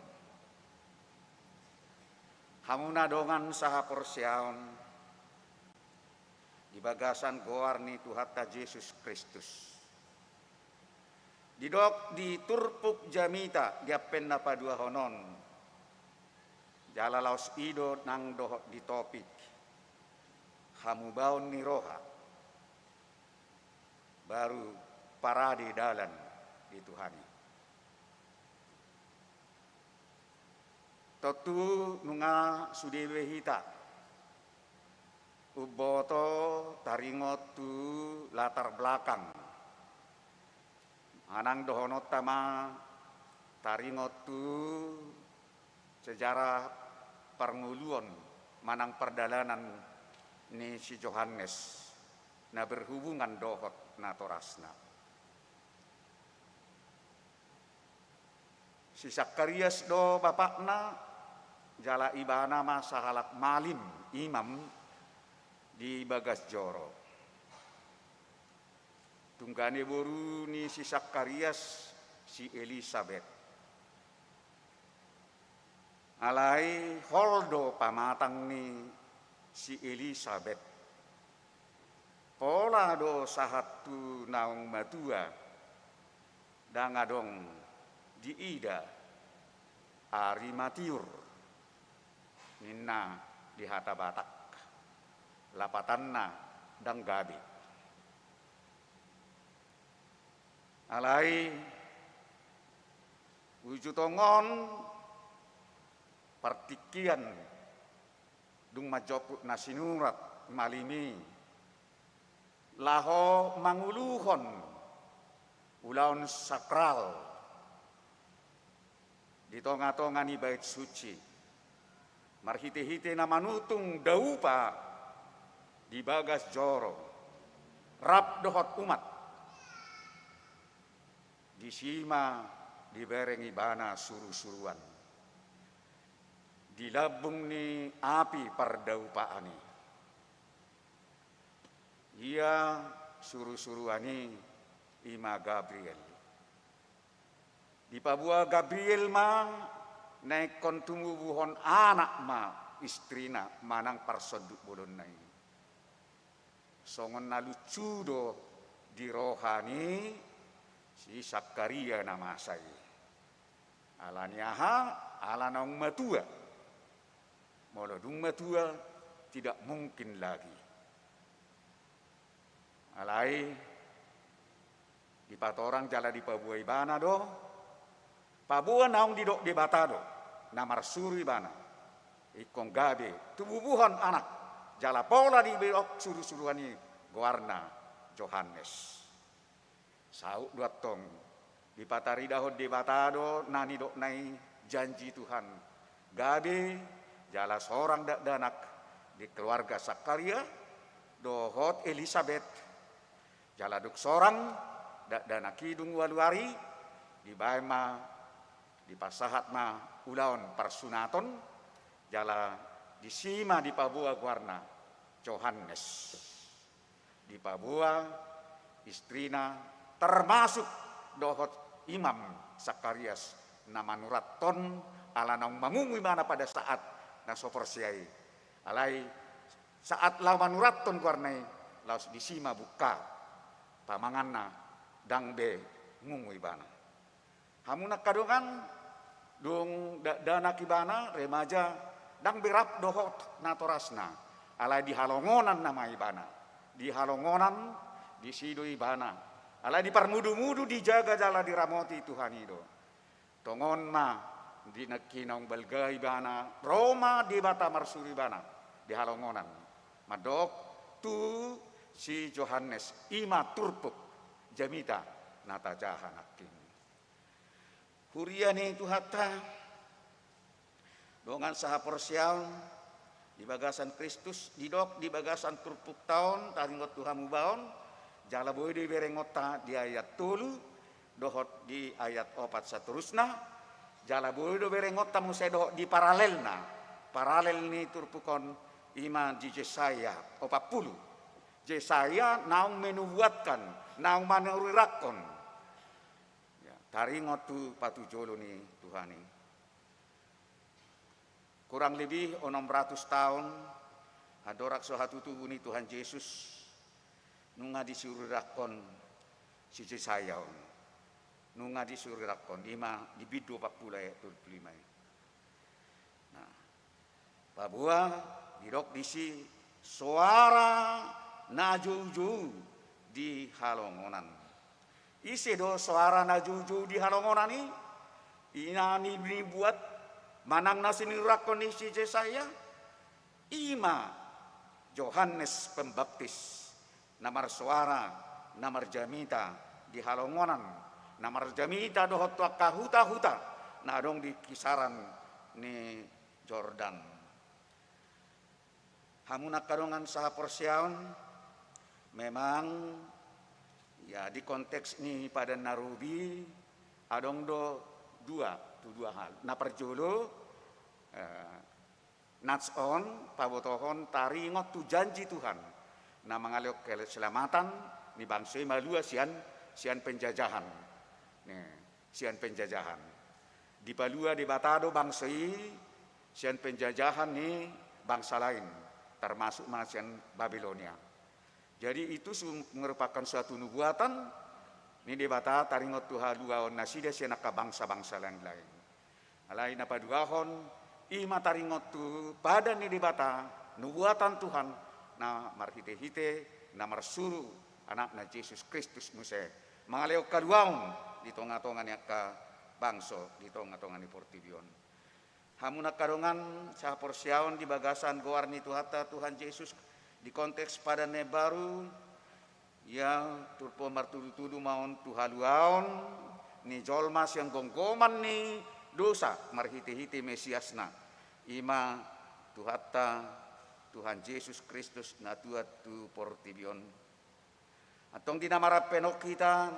Hamu na dongan sahaporseaon di bagasan goar ni Tuhanta Jesus Kristus. Didok di turpuk jamita di Advent na paduahon on, jala laos i do nang dohot di topik hamubaon ni roha, baru parade dalan di Tuhan i. Tontu nunga sude be hita umboto taringot tu latar belakang manang dohononta ma taringot tu sejarah parngoluon manang pardalanan ni si Johannes na berhubungan dohot natorasna. Si Sakarias do bapakna, jala ibana ma sahalak malim, imam, di bagas joro. Tunggane boru ni si Sakarias si Elisabet. Alai hol do pamatang ni si Elisabet. Pola do sahat tu naung matua, ndang adong diida ari matiur, ninna di hata Batak. Lapatanna ndang gabe. Alai uju tongon partingkian dung manjomput na sinurat malim i laho manguluhon ulaon sakral di tonga-tonga ni Bait Suci, marhite-hite na manutung daupa di bagas joro, rap dohot umat. Disi ma dibereng ibana suru-suruan di lambung ni api pardaupaan i. Ia suru-suruan i, i ma Gabriel. Dipaboa Gabriel ma na ingkon tumubuhon anak ma istrina manang parsonduk bolonna i. Songon na luncu do di roha ni si Sakaria na masa i. Ala ni aha? Ala naung matua. Molo dung matua, tidak mungkin lagi. Alai dipatorang jala dipaboa ibana do, paboa naung didok Debata do, na marsuru ibana, ingkon gabe tumubuhon anak, jala pola didok suru-suruan i goarna Johannes. Saut do antong, dipataridahon Debata do na nidokna i, janji Tuhan. Gabe jala sorang dakdanak di keluarga Sakaria dohot Elisabet. Jala dung sorang dakdanak i dung ualu ari, dibaen ma, dipasahat ma ulaon parsunaton, jala disi ma dipaboa goarna Johannes. Dipaboa istrina, termasuk dohot imam Sakarias na manurathon, ala naung mangungu ibana pada saat na so porsea i. Alai saat laho manurathon goarna i, laos disi ma bungka pamanganna, ndang be ngungu ibana. Hamu na angka dongan, dung dakdanak ibana, remaja, ndang be rap dohot natorasna. Alai di halongonan nama ibana. Di halongonan, disi do ibana. Alai di parmudu-mudu dijaga jala diramoti Tuhan i do. Tongon ma di nangkin naung balga ibana, ro ma Debata marsuru ibana di halongonan. Mandok tu si Johannes, i ma turpuk jamita na tajaha nangkin. Huria ni Tuhanta, dongan sahaporseaon di bagasan Kristus, didok di bagasan turpukta on, taringot tu hamubaon, jala boi do iberengonta di ayat tolu, dohot di ayat opat saterusna, jala boi do berengonta muse dohot di paralelna, paralel ni turpuk on, i ma di Jesaya opat pulu. Jesaya naung menubuatkan, naung manurirangkon. Ya, taringot tu patujolo ni Tuhan i. Kurang lebih onom ratus taon andorang so hatutubu ni Tuhan Jesus, nunga disurirangkon si Jesaya on. Nunga disurirangkon, i ma di bindu opat pulu ayat dua pulu lima i. Nah, paboa didok disi soara na joujou di halongonan. Ise do soara na joujou di halongonan i? I na ninubuat Manang na sinurangkon ni si Jesaya, i ma Johannes Pembaptis, na marsoara, na marjamita di halongonan, na marjamita dohot tu angka huta-huta na adong di kisaran ni Jordan. Hamu na angka dongan sahaporseaon, memang, ya, di konteks ni Padan na Robi, adong do dua, tu dua hal. Na parjolo, eh, nats on, pabotohon, taringot tu janji Tuhan na mangalehon keselamatan ni bangso i malua sian, sian penjajahan. Nih, sian penjajahan. Dipalua Debata do bangso i sian penjajahan ni bangsa lain, termasuk ma sian Babilonia. Jadi itu su-, merupakan suatu nubuatan ni Debata taringot tu haluaon nasida sian angka bangsa-bangsa lain-lain. Alai na paduahon, i ma taringot tu Padan ni Debata, nubuatan Tuhan, na marhite-hite, na marsuru Anakna Jesus Kristus muse, mangalehon haluaon di tonga-tonga ni angka bangso, di tonga-tonga ni portibi on. Hamu na angka dongan sahaporseaon, di bagasan goar ni Tuhanta Tuhan Jesus di konteks Padan na imbaru, ia turpuk martudu-tudu ma on tu haluaon ni jolma sian gomgoman ni dosa marhite-hite Mesiasna, i ma Tuhanta Tuhan Jesus Kristus na tuat tu portibi on. Antong di na marrampe on hita,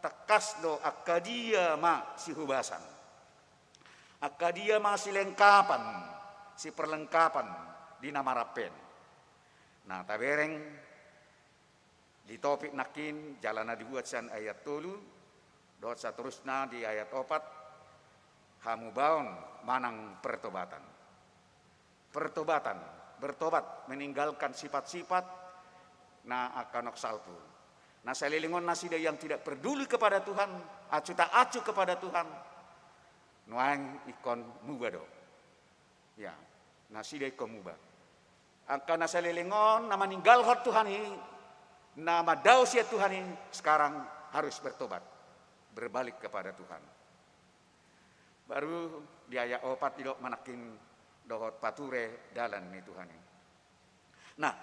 tangkas do angka dia ma sihobasan, angka dia ma silengkapan, siperlengkapan di na marrampe on. Nah, tabereng di topik nangkin jala na dibuat sian ayat tolu dohot saterusna di ayat opat, hamubaon manang pertobatan. Pertobatan, bertobat, meninggalkan sifat-sifat na angka na salpu. Na saleleng on nasida yang tidak peduli kepada Tuhan, acuh tak acuh kepada Tuhan, nuaeng ingkon muba do. Ya, nasida ingkon muba. Angka na saleleng on, na maninggalhon Tuhan i, na mandao sian Tuhan i, sekarang harus bertobat, berbalik kepada Tuhan. Baru di ayat opat didok ma nangkin dohot pature dalan ni Tuhan i. Nah,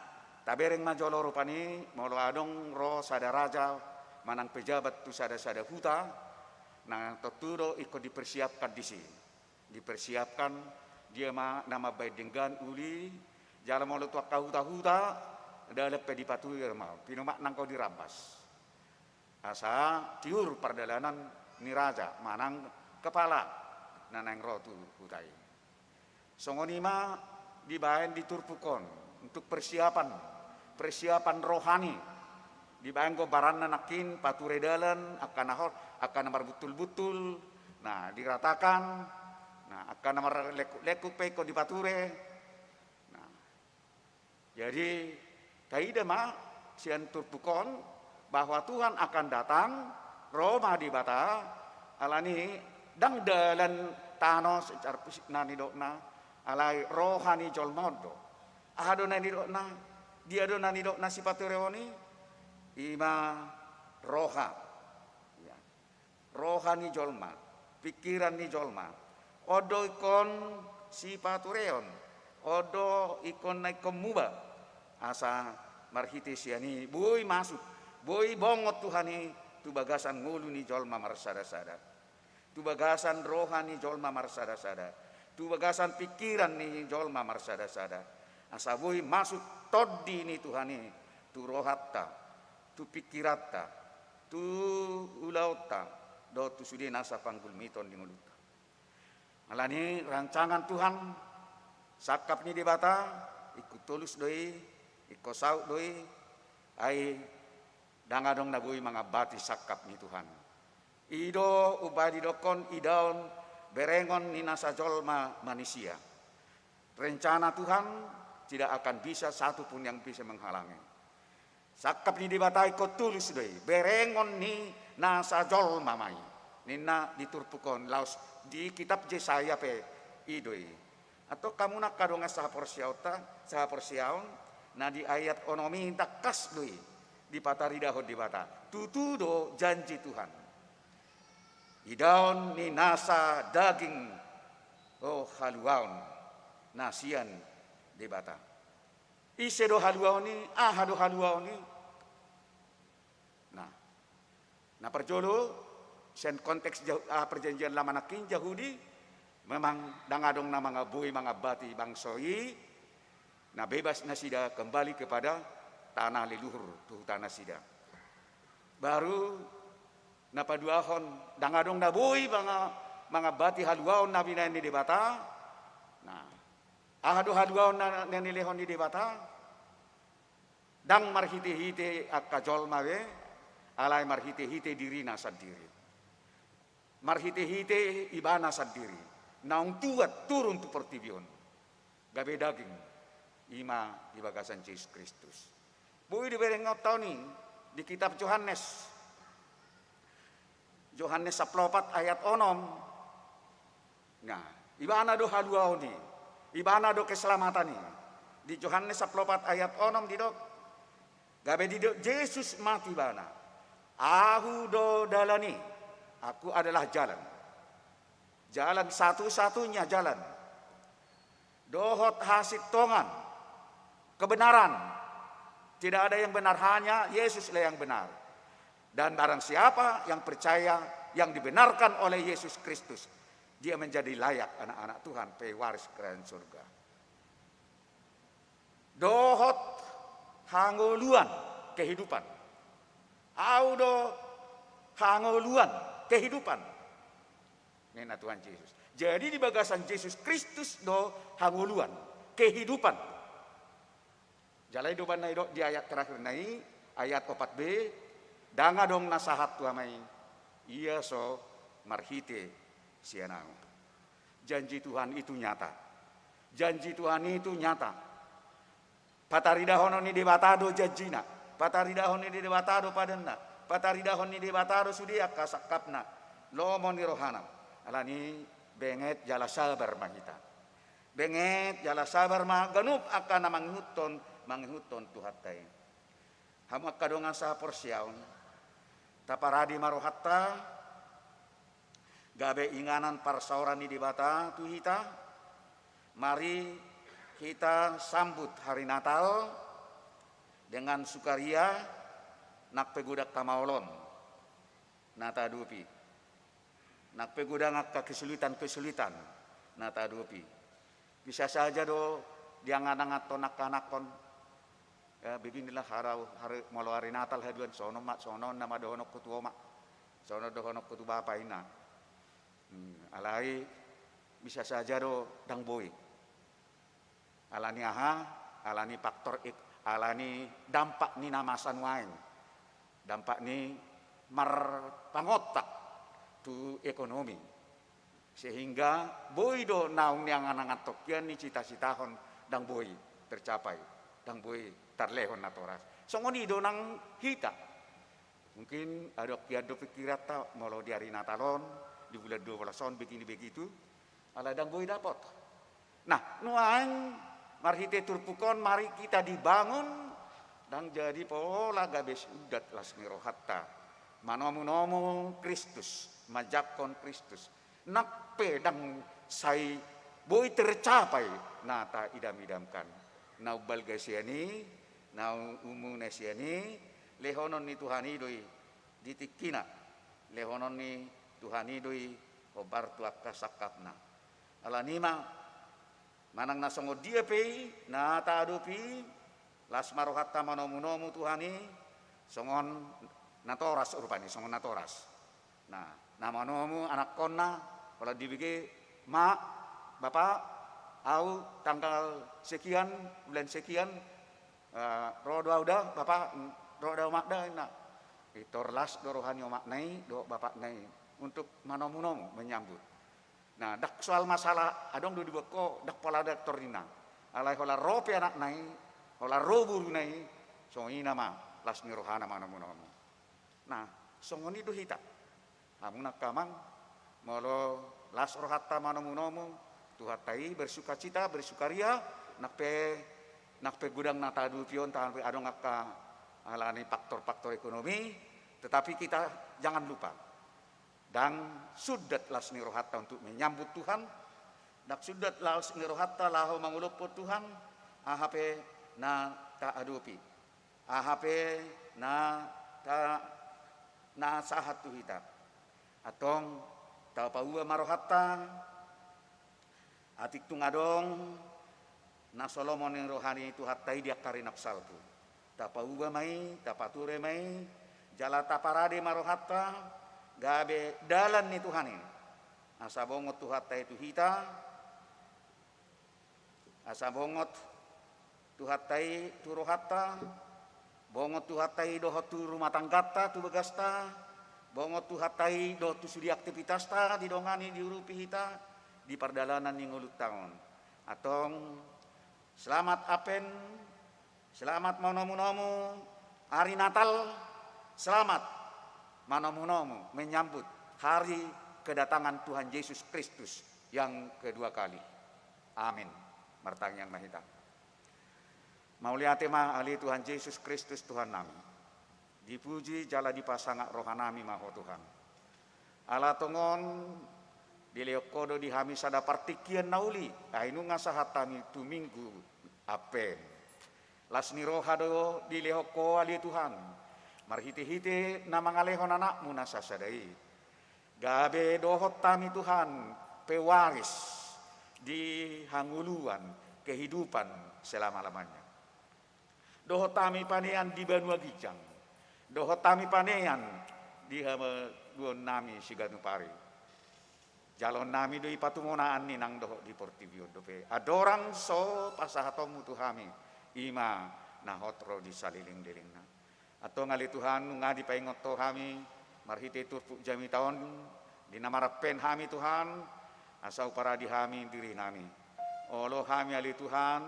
tabereng ma jolo rupani, molo adong ro sada raja manang pejabat tu sada-sada huta, na tontu do ingkon dipersiapkan disi. Dipersiapkan, dia ma na mambahen denggan uli, jala molo tu angka huta-huta, dalan pe dipature ma, pinomak nanggo dirambas. Asa tiur pardalanan ni raja manang kepala na naeng ro tu huta i. Songon i ma dibahen di turpuk on untuk persiapan, persiapan rohani. Dibahen gombaranna nangkin pature dalan, angka na hor-, angka na marbuntul-buntul, nah, diratakan, nah, angka na marlengkuk-lengkuk pe ingkon dipature. Nah, jadi, taida ma sian turpuk on bahwa Tuhan akan datang, ro ma Debata, alani ndang dalan tano secara fisik na nidokna, alai roha ni jolma on do. Aha do na nidokna? Dia do na nidokna sipatureon i? I ma roha. Ya. Roha ni jolma, pikiran ni jolma. On do ingkon sipatureon, on do ingkon na ingkon muba. Asa marhite sian i boi masuk, boi bongot Tuhan i tu bagasan ngolu ni jolma marsada-sada. Tu bagasan roha ni jolma marsada-sada. Tu bagasan pikiran ni jolma marsada-sada. Asa boi masuk tondi ni Tuhan i tu rohanta, tu pikiranta, tu ulaonta, dohot tu sude nasa panggulmiton di ngolunta. Alani rancangan Tuhan, sangkap ni Debata, ingkon tolus do i, ingkon saut do i, ai ndang adong na boi mangambati sangkap ni Tuhan. I do umbahen didokkon idaon berengon ni nasa jolma manisia. Rencana Tuhan tidak akan bisa satu pun yang bisa menghalangi. Sangkap ni Debata ingkon tulus do i, berengon ni nasa jolma ma i. Ninna di turpuk on, laos di kitab Jesaya pe i do i. Antong hamu na angka dongan sahaporseaonta, sahaporseaon, na di ayat onom i tangkas do i dipataridahon Debata. Tutu do janji Tuhan. Idaon ni nasa daging O haluaon na sian Debata. Ise do haluaon i, aha do haluaon i? Nah, na parjolo, sian konteks Jahu-, ah, Perjanjian Lama nangkin, Jahudi, memang ndang adong na manga-, boi mangambati bangso i, na bebas nasida kembali kepada tanah leluhur, tu huta nasida. Baru na paduahon, ndang adong na boi manga-, mangambati haluaon na binahen ni Debata. Nah, aha do haluaon na, na nilehon ni Debata? Ndang marhite-hite angka jolma be, alai marhite-hite dirina sandiri. Marhite-hite ibana sandiri, naung tuat turun tu portibi on, gabe daging, i ma di bagasan Jesus Kristus. Boi dibereng on taon i di kitab Johannes. Johannes sampulu opat ayat onom. Nah, ibana do haluaon i, ibana do keselamatan i. Di Johannes sampulu opat ayat onom didok, gabe didok Jesus ma tu ibana: Ahu do dalan i, Aku adalah jalan. Jalan, satu-satunya jalan. Dohot hasintongan, kebenaran. Tidak ada yang benar, hanya Yesuslah yang benar. Dan barang siapa yang percaya, yang dibenarkan oleh Yesus Kristus, dia menjadi layak anak-anak Tuhan, pewaris kerajaan surga. Dohot hangoluan, kehidupan. Ahu do hangoluan, kehidupan, ninna Tuhan Jesus. Jadi di bagasan Jesus Kristus do hangoluan, kehidupan. Jala i do umbahen na didok di ayat terakhirna i, ayat opat b, ndang adong na sahat tu Ama i, ia so marhite sian Ahu. Janji Tuhan itu nyata. Janji Tuhan itu nyata. Pataridahonon ni Debata do janjina, pataridahon ni Debata do padanna, pataridahon ni Debata do sude angka sangkapna, lomo ni rohana. Alani i benget jala sabar ma hita. Benget jala sabar ma ganup angka na mangihuthon, mangihuthon Tuhanta i. Hamu angka dongan sahaporseaon, taparade ma rohanta, gabe inganan parsaoran ni Debata tu hita. Mari hita sambut hari Natal dengan sukaria, nang pe godang hamaolon na tahadopi, nang pe godang angka kesulitan-kesulitan na tahadopi. Bisa saja do diangan-anganhon angka anakhon. Ya, beginilah harau, hari, molo hari Natal haduan, songon on ma, songon on nama dohononku tu oma, songon on dohononku tu bapa, ninna. Hmm, alai bisa saja do ndang boi. Alani aha? Alani faktor ek-, alani dampak ni na masa nuaeng. Dampak ni marpangontak tu ekonomi. Sehingga boi do naung niangan-anganhon hian, nicita-citahon, ndang boi tercapai, ndang boi tarlehon natoras. Songon i do nang hita. Mungkin adong hian do pikiranta molo di ari Natal on, di bulan dua belas on, begini begitu, alai ndang boi dapot. Nah, nuaeng marhite turpuk on mari hita dibangun, ndang jadi pola gabe sundat las ni rohanta manomu-nomu Kristus, manjangkon Kristus. Nang pe ndang sai boi tercapai na taidam-idamkan. Na umbalga sian i, na umuna sian i, lehonon ni Tuhan i do i di tingkina, lehonon ni Tuhan i do i hombar tu angka sangkapna. Alani i ma, manang na songon dia pe i na tahadopi, las ma rohanta manomu-nomu Tuhan i, songon natoras rupani, songon natoras. Nah, na manomu anakhonna, holan dibege, "Ma, Bapa, ahu tanggal sekian, bulan sekian, eh, ro do ahu da, Bapa, ro do ahu, Mak, da," ninna. Pintor las do roha ni omakna i dohot bapakna i untuk manomu-nomu, menyambut. Nah, ndang soal masalah, adong do diboan ho, ndang pola ndang tor ninna. Alai holan ro pe anakna i, holan ro boruna i, songon i nama las ni rohana manomu-nomu. Nah, songon i do hita. Hamu angka amang, molo las rohanta manomu-nomu Tuhanta i, bersukacita, bersukaria, nang pe, nang pe godang na tahadopi on, tahadopi adong angka alani faktor-faktor ekonomi, tetapi kita jangan lupa, ndang sundat las ni rohanta untuk menyambut Tuhan, Ndang sundat laos ni rohanta laho mangolophon Tuhan, aha pe na taadopi, aha pe na ta-, na sahat tu hita. Antong, tapaua ma rohanta, atik tung adong na so lomo ni roha ni Tuhanta i di angka ari naung salpu. Tapaua ma i, tapature ma i, jala taparade ma rohanta, gabe dalan ni Tuhan i. Asa bongot Tuhanta i tu hita, asa bongot Tuhanta i tu rohanta, bongot Tuhanta i dohot tu rumah tangganta, tu bagasta, bongot Tuhanta i dohot tu sude aktivitasta didongani, diurupi hita di pardalanan ni ngolunta on. Antong, selamat Advent, selamat manomu-nomu ari Natal, selamat manomu-nomu menyambut hari kedatangan Tuhan Yesus Kristus yang kedua kali. Amin. Martangiang ma hita. Mauliate ma ale Tuhan Jesus Kristus Tuhannami. Dipuji jala dipasangap rohanami ma Ho Tuhan. Ala tongon dilehon Ho do di hami sada partingkian na uli, ai nunga sahat hami tu Minggu Advent. Las ni roha do dilehon Ho ale Tuhan, marhite-hite na mangalehon Anakmu na sasada i. Gabe dohot hami Tuhan, pewaris di hangoluan kehidupan selama-lamanya. Dohot hami panean di banua ginjang, dohot hami panean di hamaguonnami siganup ari. Jaloonnami do i patumonaan ni nang dohot di portibi on dope andorang so pasahatonmu tu hami, i ma na hot ro di saleleng-lelengna. Antong ale Tuhan, nunga dipaingot Ho hami marhite turpuk jamita on, di na maradvent hami Tuhan, asa huparade hami dirinami. Olo hami ale Tuhan,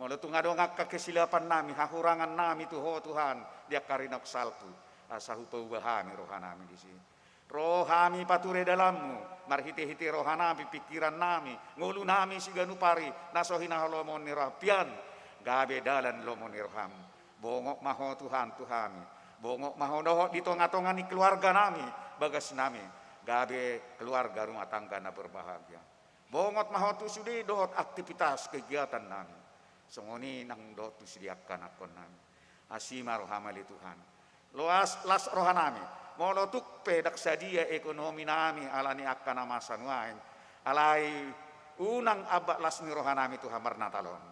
molo tung adong angka kesilapannami, hahurangannami tu Ho Tuhan, di angka ari naung salpu, asa hupaubah hami rohanami disi. Ro hami pature dalanmu, marhite-hite rohanami, pingkirannami, ngolunami siganup ari, na so hinalomohon ni roham, pian gabe dalan lomo ni roham. Bongot ma Ho Tuhan tu hami, bongot ma Ho dohot di tonga-tonga ni keluarganami, bagasnami, gabe keluarga rumah tangga na berbahagia. Bongot ma Ho tu sude dohot aktivitas kegiatannami, songon i nang dohot tu sude angka anakkonnami. Asi ma roham ale Tuhan. Loas las rohanami, molo tung pe ndang sadia ekonominami ala ni angka na masa nuaeng, alai unang ambat las ni rohanami Tuhan marnatal on.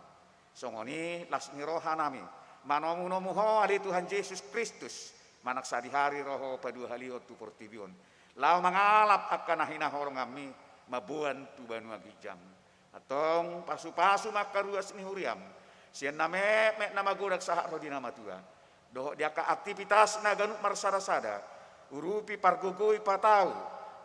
Songon i las ni rohanami manomu-nomu Ho ale Tuhan Jesus Kristus, manang sadihari ro Ho paduahalihon tu portibi on, laho mangalap angka na hinaholonganmi mamboan tu banua ginjang. Antong pasu-pasu ma angka ruas ni huriam, sian na metmet na magodang sahat ro di na matua, dohot di angka aktivitasna ganup marsada-sada, urupi, pargogoi, patau,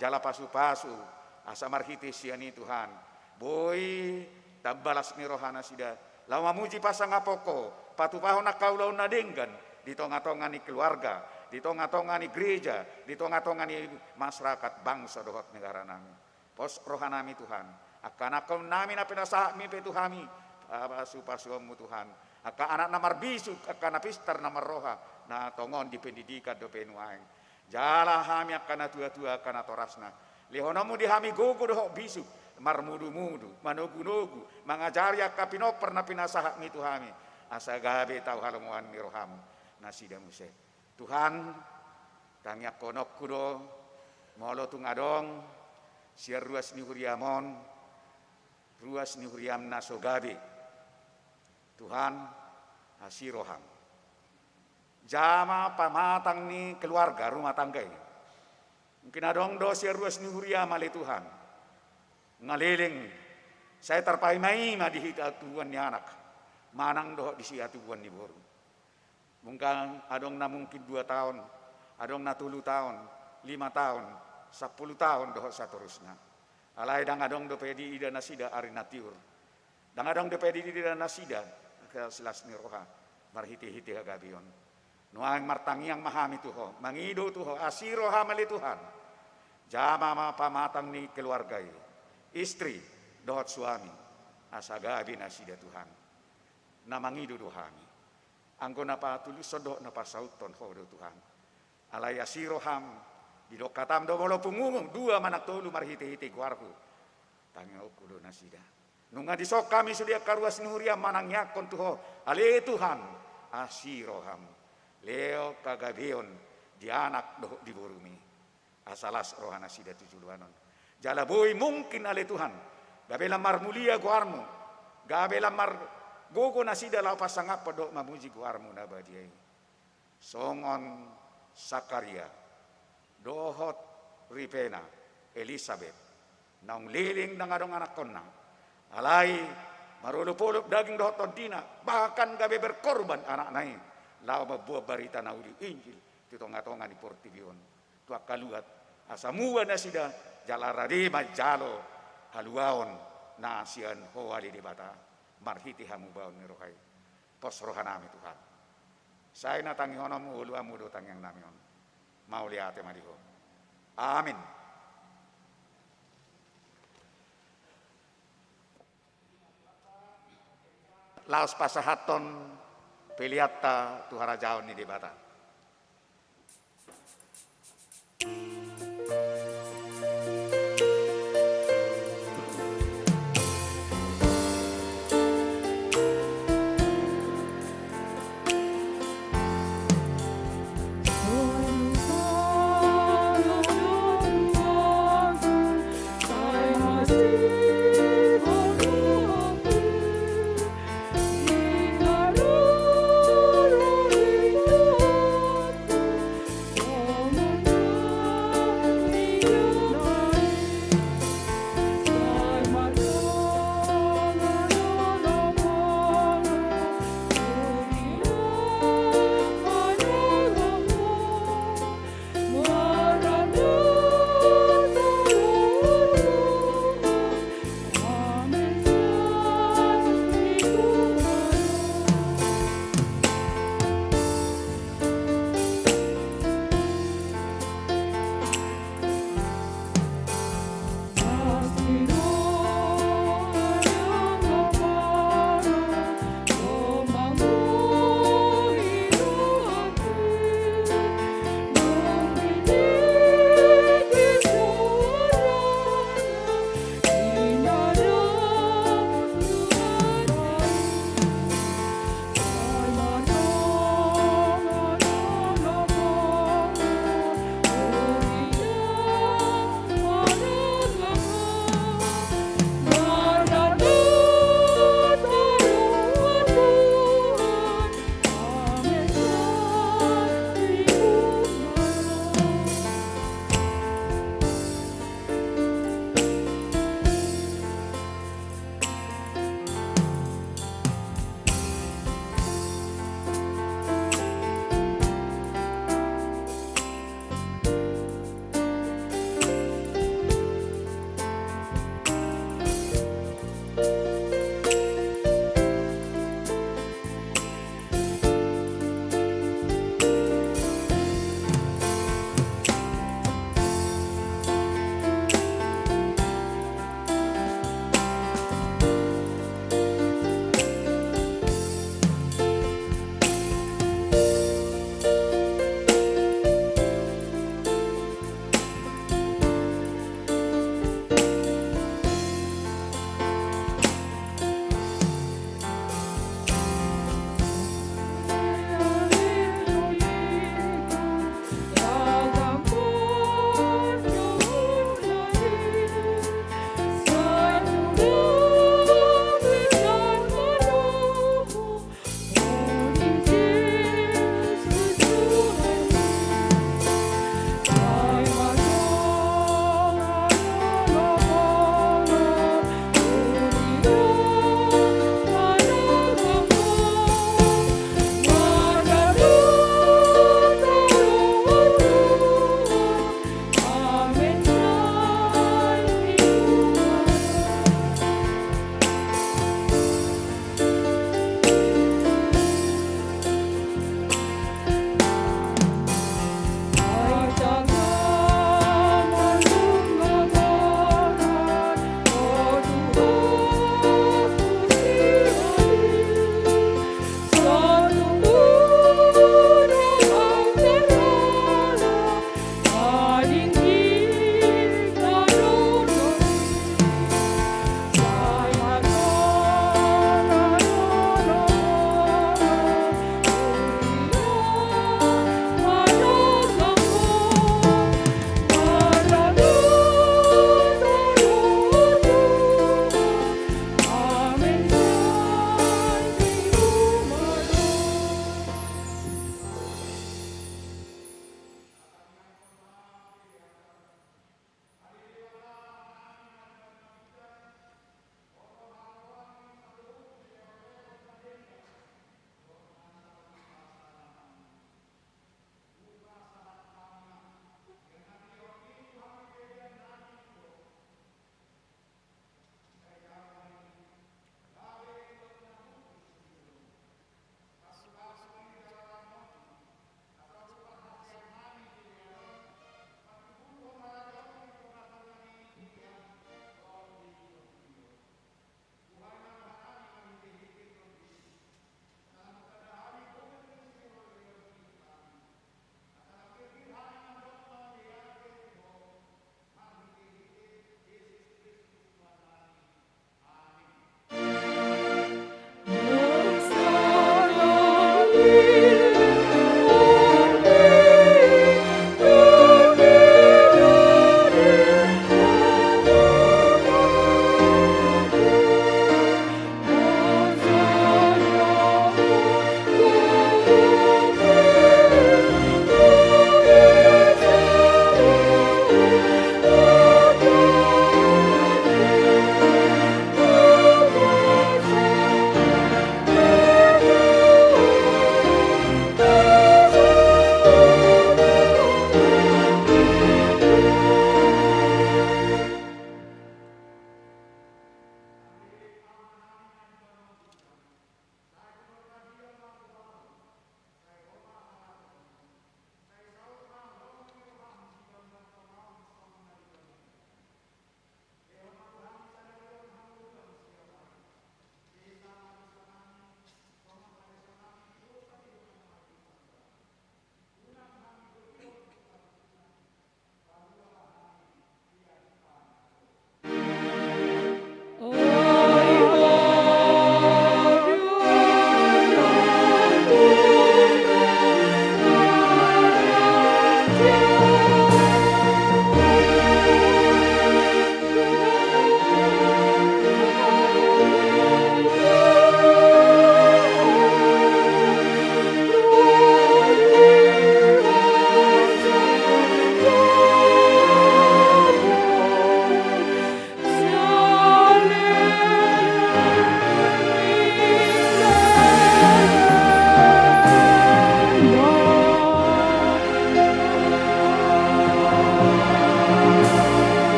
jala pasu-pasu, asa marhite sian i Tuhan, boi tamba las ni roha nasida, laho mamuji pasangapon Ho, patupahon angka ulaon na denggan di tonga-tonga ni keluarga, di tonga-tonga ni gereja, di tonga-tonga ni masyarakat bangso dohot negaranami. Pos rohanami Tuhan, angka anakkonnami na pinasahatmi pe tu hami, pasu-pasuonmu Tuhan, angka anak na marbisuk, angka na pistar na marroha, na tongon di pendidikan dope nuaeng. Jala hami angka na tua-tua, angka natorasna, lehononmu di hami gogo dohot bisuk, marmudu-mudu, manogu-nogu, mangajari angka pinompar na pinasahatmi tu hami, asa gabe tau halomoan ni roham nasida muse. Tuhan, tangiangkononku do, molo tung adong sian ruas ni huriam on, ruas ni huriam na so gabe, Tuhan, asi roham. Jama pamatang ni keluarga, rumah tangga i. Mungkin adong do sian ruas ni huriam ale Tuhan, nunga leleng, sai tarpaima-ima di hatubuan ni anak, manang dohot di sihatubuan ni boru. Mungkin adong na mungkin dua taon, adong na tolu taon, lima taon, sampulu taon dohot satorusna. Alai ndang adong dope diida nasida ari na tiur. Ndang adong dope diida nasida angka silas ni roha marhite-hite hagabeon. Nuaeng martangiang ma hami tu Ho, mangido tu Ho, asi roham ale Tuhan. Jama ma pamatang ni keluarga i, istri dohot suami, asa gabe nasida Tuhan. Na mangido do hami. Anggo na patulushon dohot na pasauthon Ho do Tuhan. Alai asi roham, didok hatam do molo pungu dua manang tolu marhite-hite goarhu, Tangihononku do nasida. Nunga dison hami sude angka ruas ni huria manangiangkon tu Ho, ale Tuhan, asi roham, lehon hagabeon di anak dohot di borumi. Asa las roha nasida tu joloan on. Jala boi mungkin ale Tuhan, gabe lam marmulia goarmu, gabe lam margogo nasida laho pasangaphon dohot mamuji goarmu na badia i. Songon Sakaria, dohot ripena Elisabet, naung leleng ndang adong anakkonna. Alai marolopolop daging dohot tondina, bahkan gabe berkorban anakna i, laho mamboan barita na uli, Injil, tu tongatonga ni portibi on. Tu angka luat, asa muba nasida, jala rade manjalo haluaon na sian Ho ale Debata, marhite hamubaon ni roha i. Pos rohanami Tuhan. Sai na tangihononmu, oloanmu do tangiangnami on. Mauliate ma di Ho. Amin. Laos pasahathon peleanta tu harajaon ni Debata.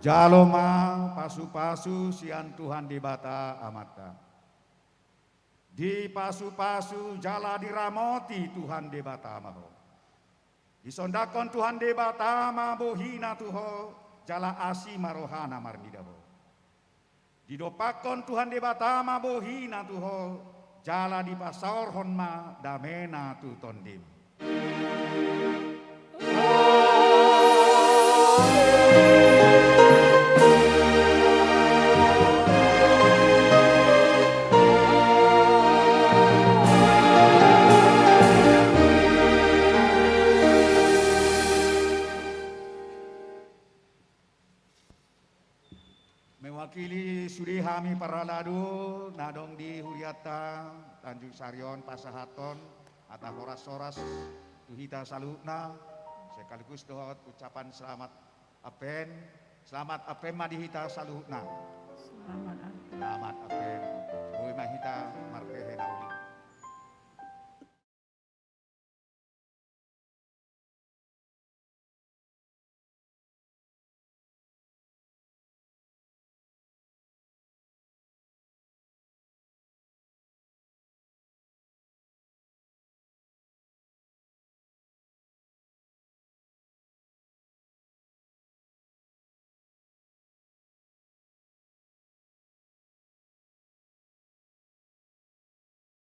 Jalo ma pasu-pasu sian Tuhan Debata Amanta. Dipasu-pasu jala diramoti Tuhan Debata ma ho. Disondangkon Tuhan Debata ma bohina tu ho, jala asi ma rohana marnida ho. Didompakkon Tuhan Debata ma bohina tu ho, jala dipasaorhon ma damena tu tondim. Mewakili sude hami parhalado na adong di hurianta Tanjung Sari on pasahathon hata horas-horas tu hita saluhutna, sekaligus dohot ucapan selamat Advent. Selamat Advent ma di hita saluhutna. Selamat Advent. Selamat Advent. Boi ma hita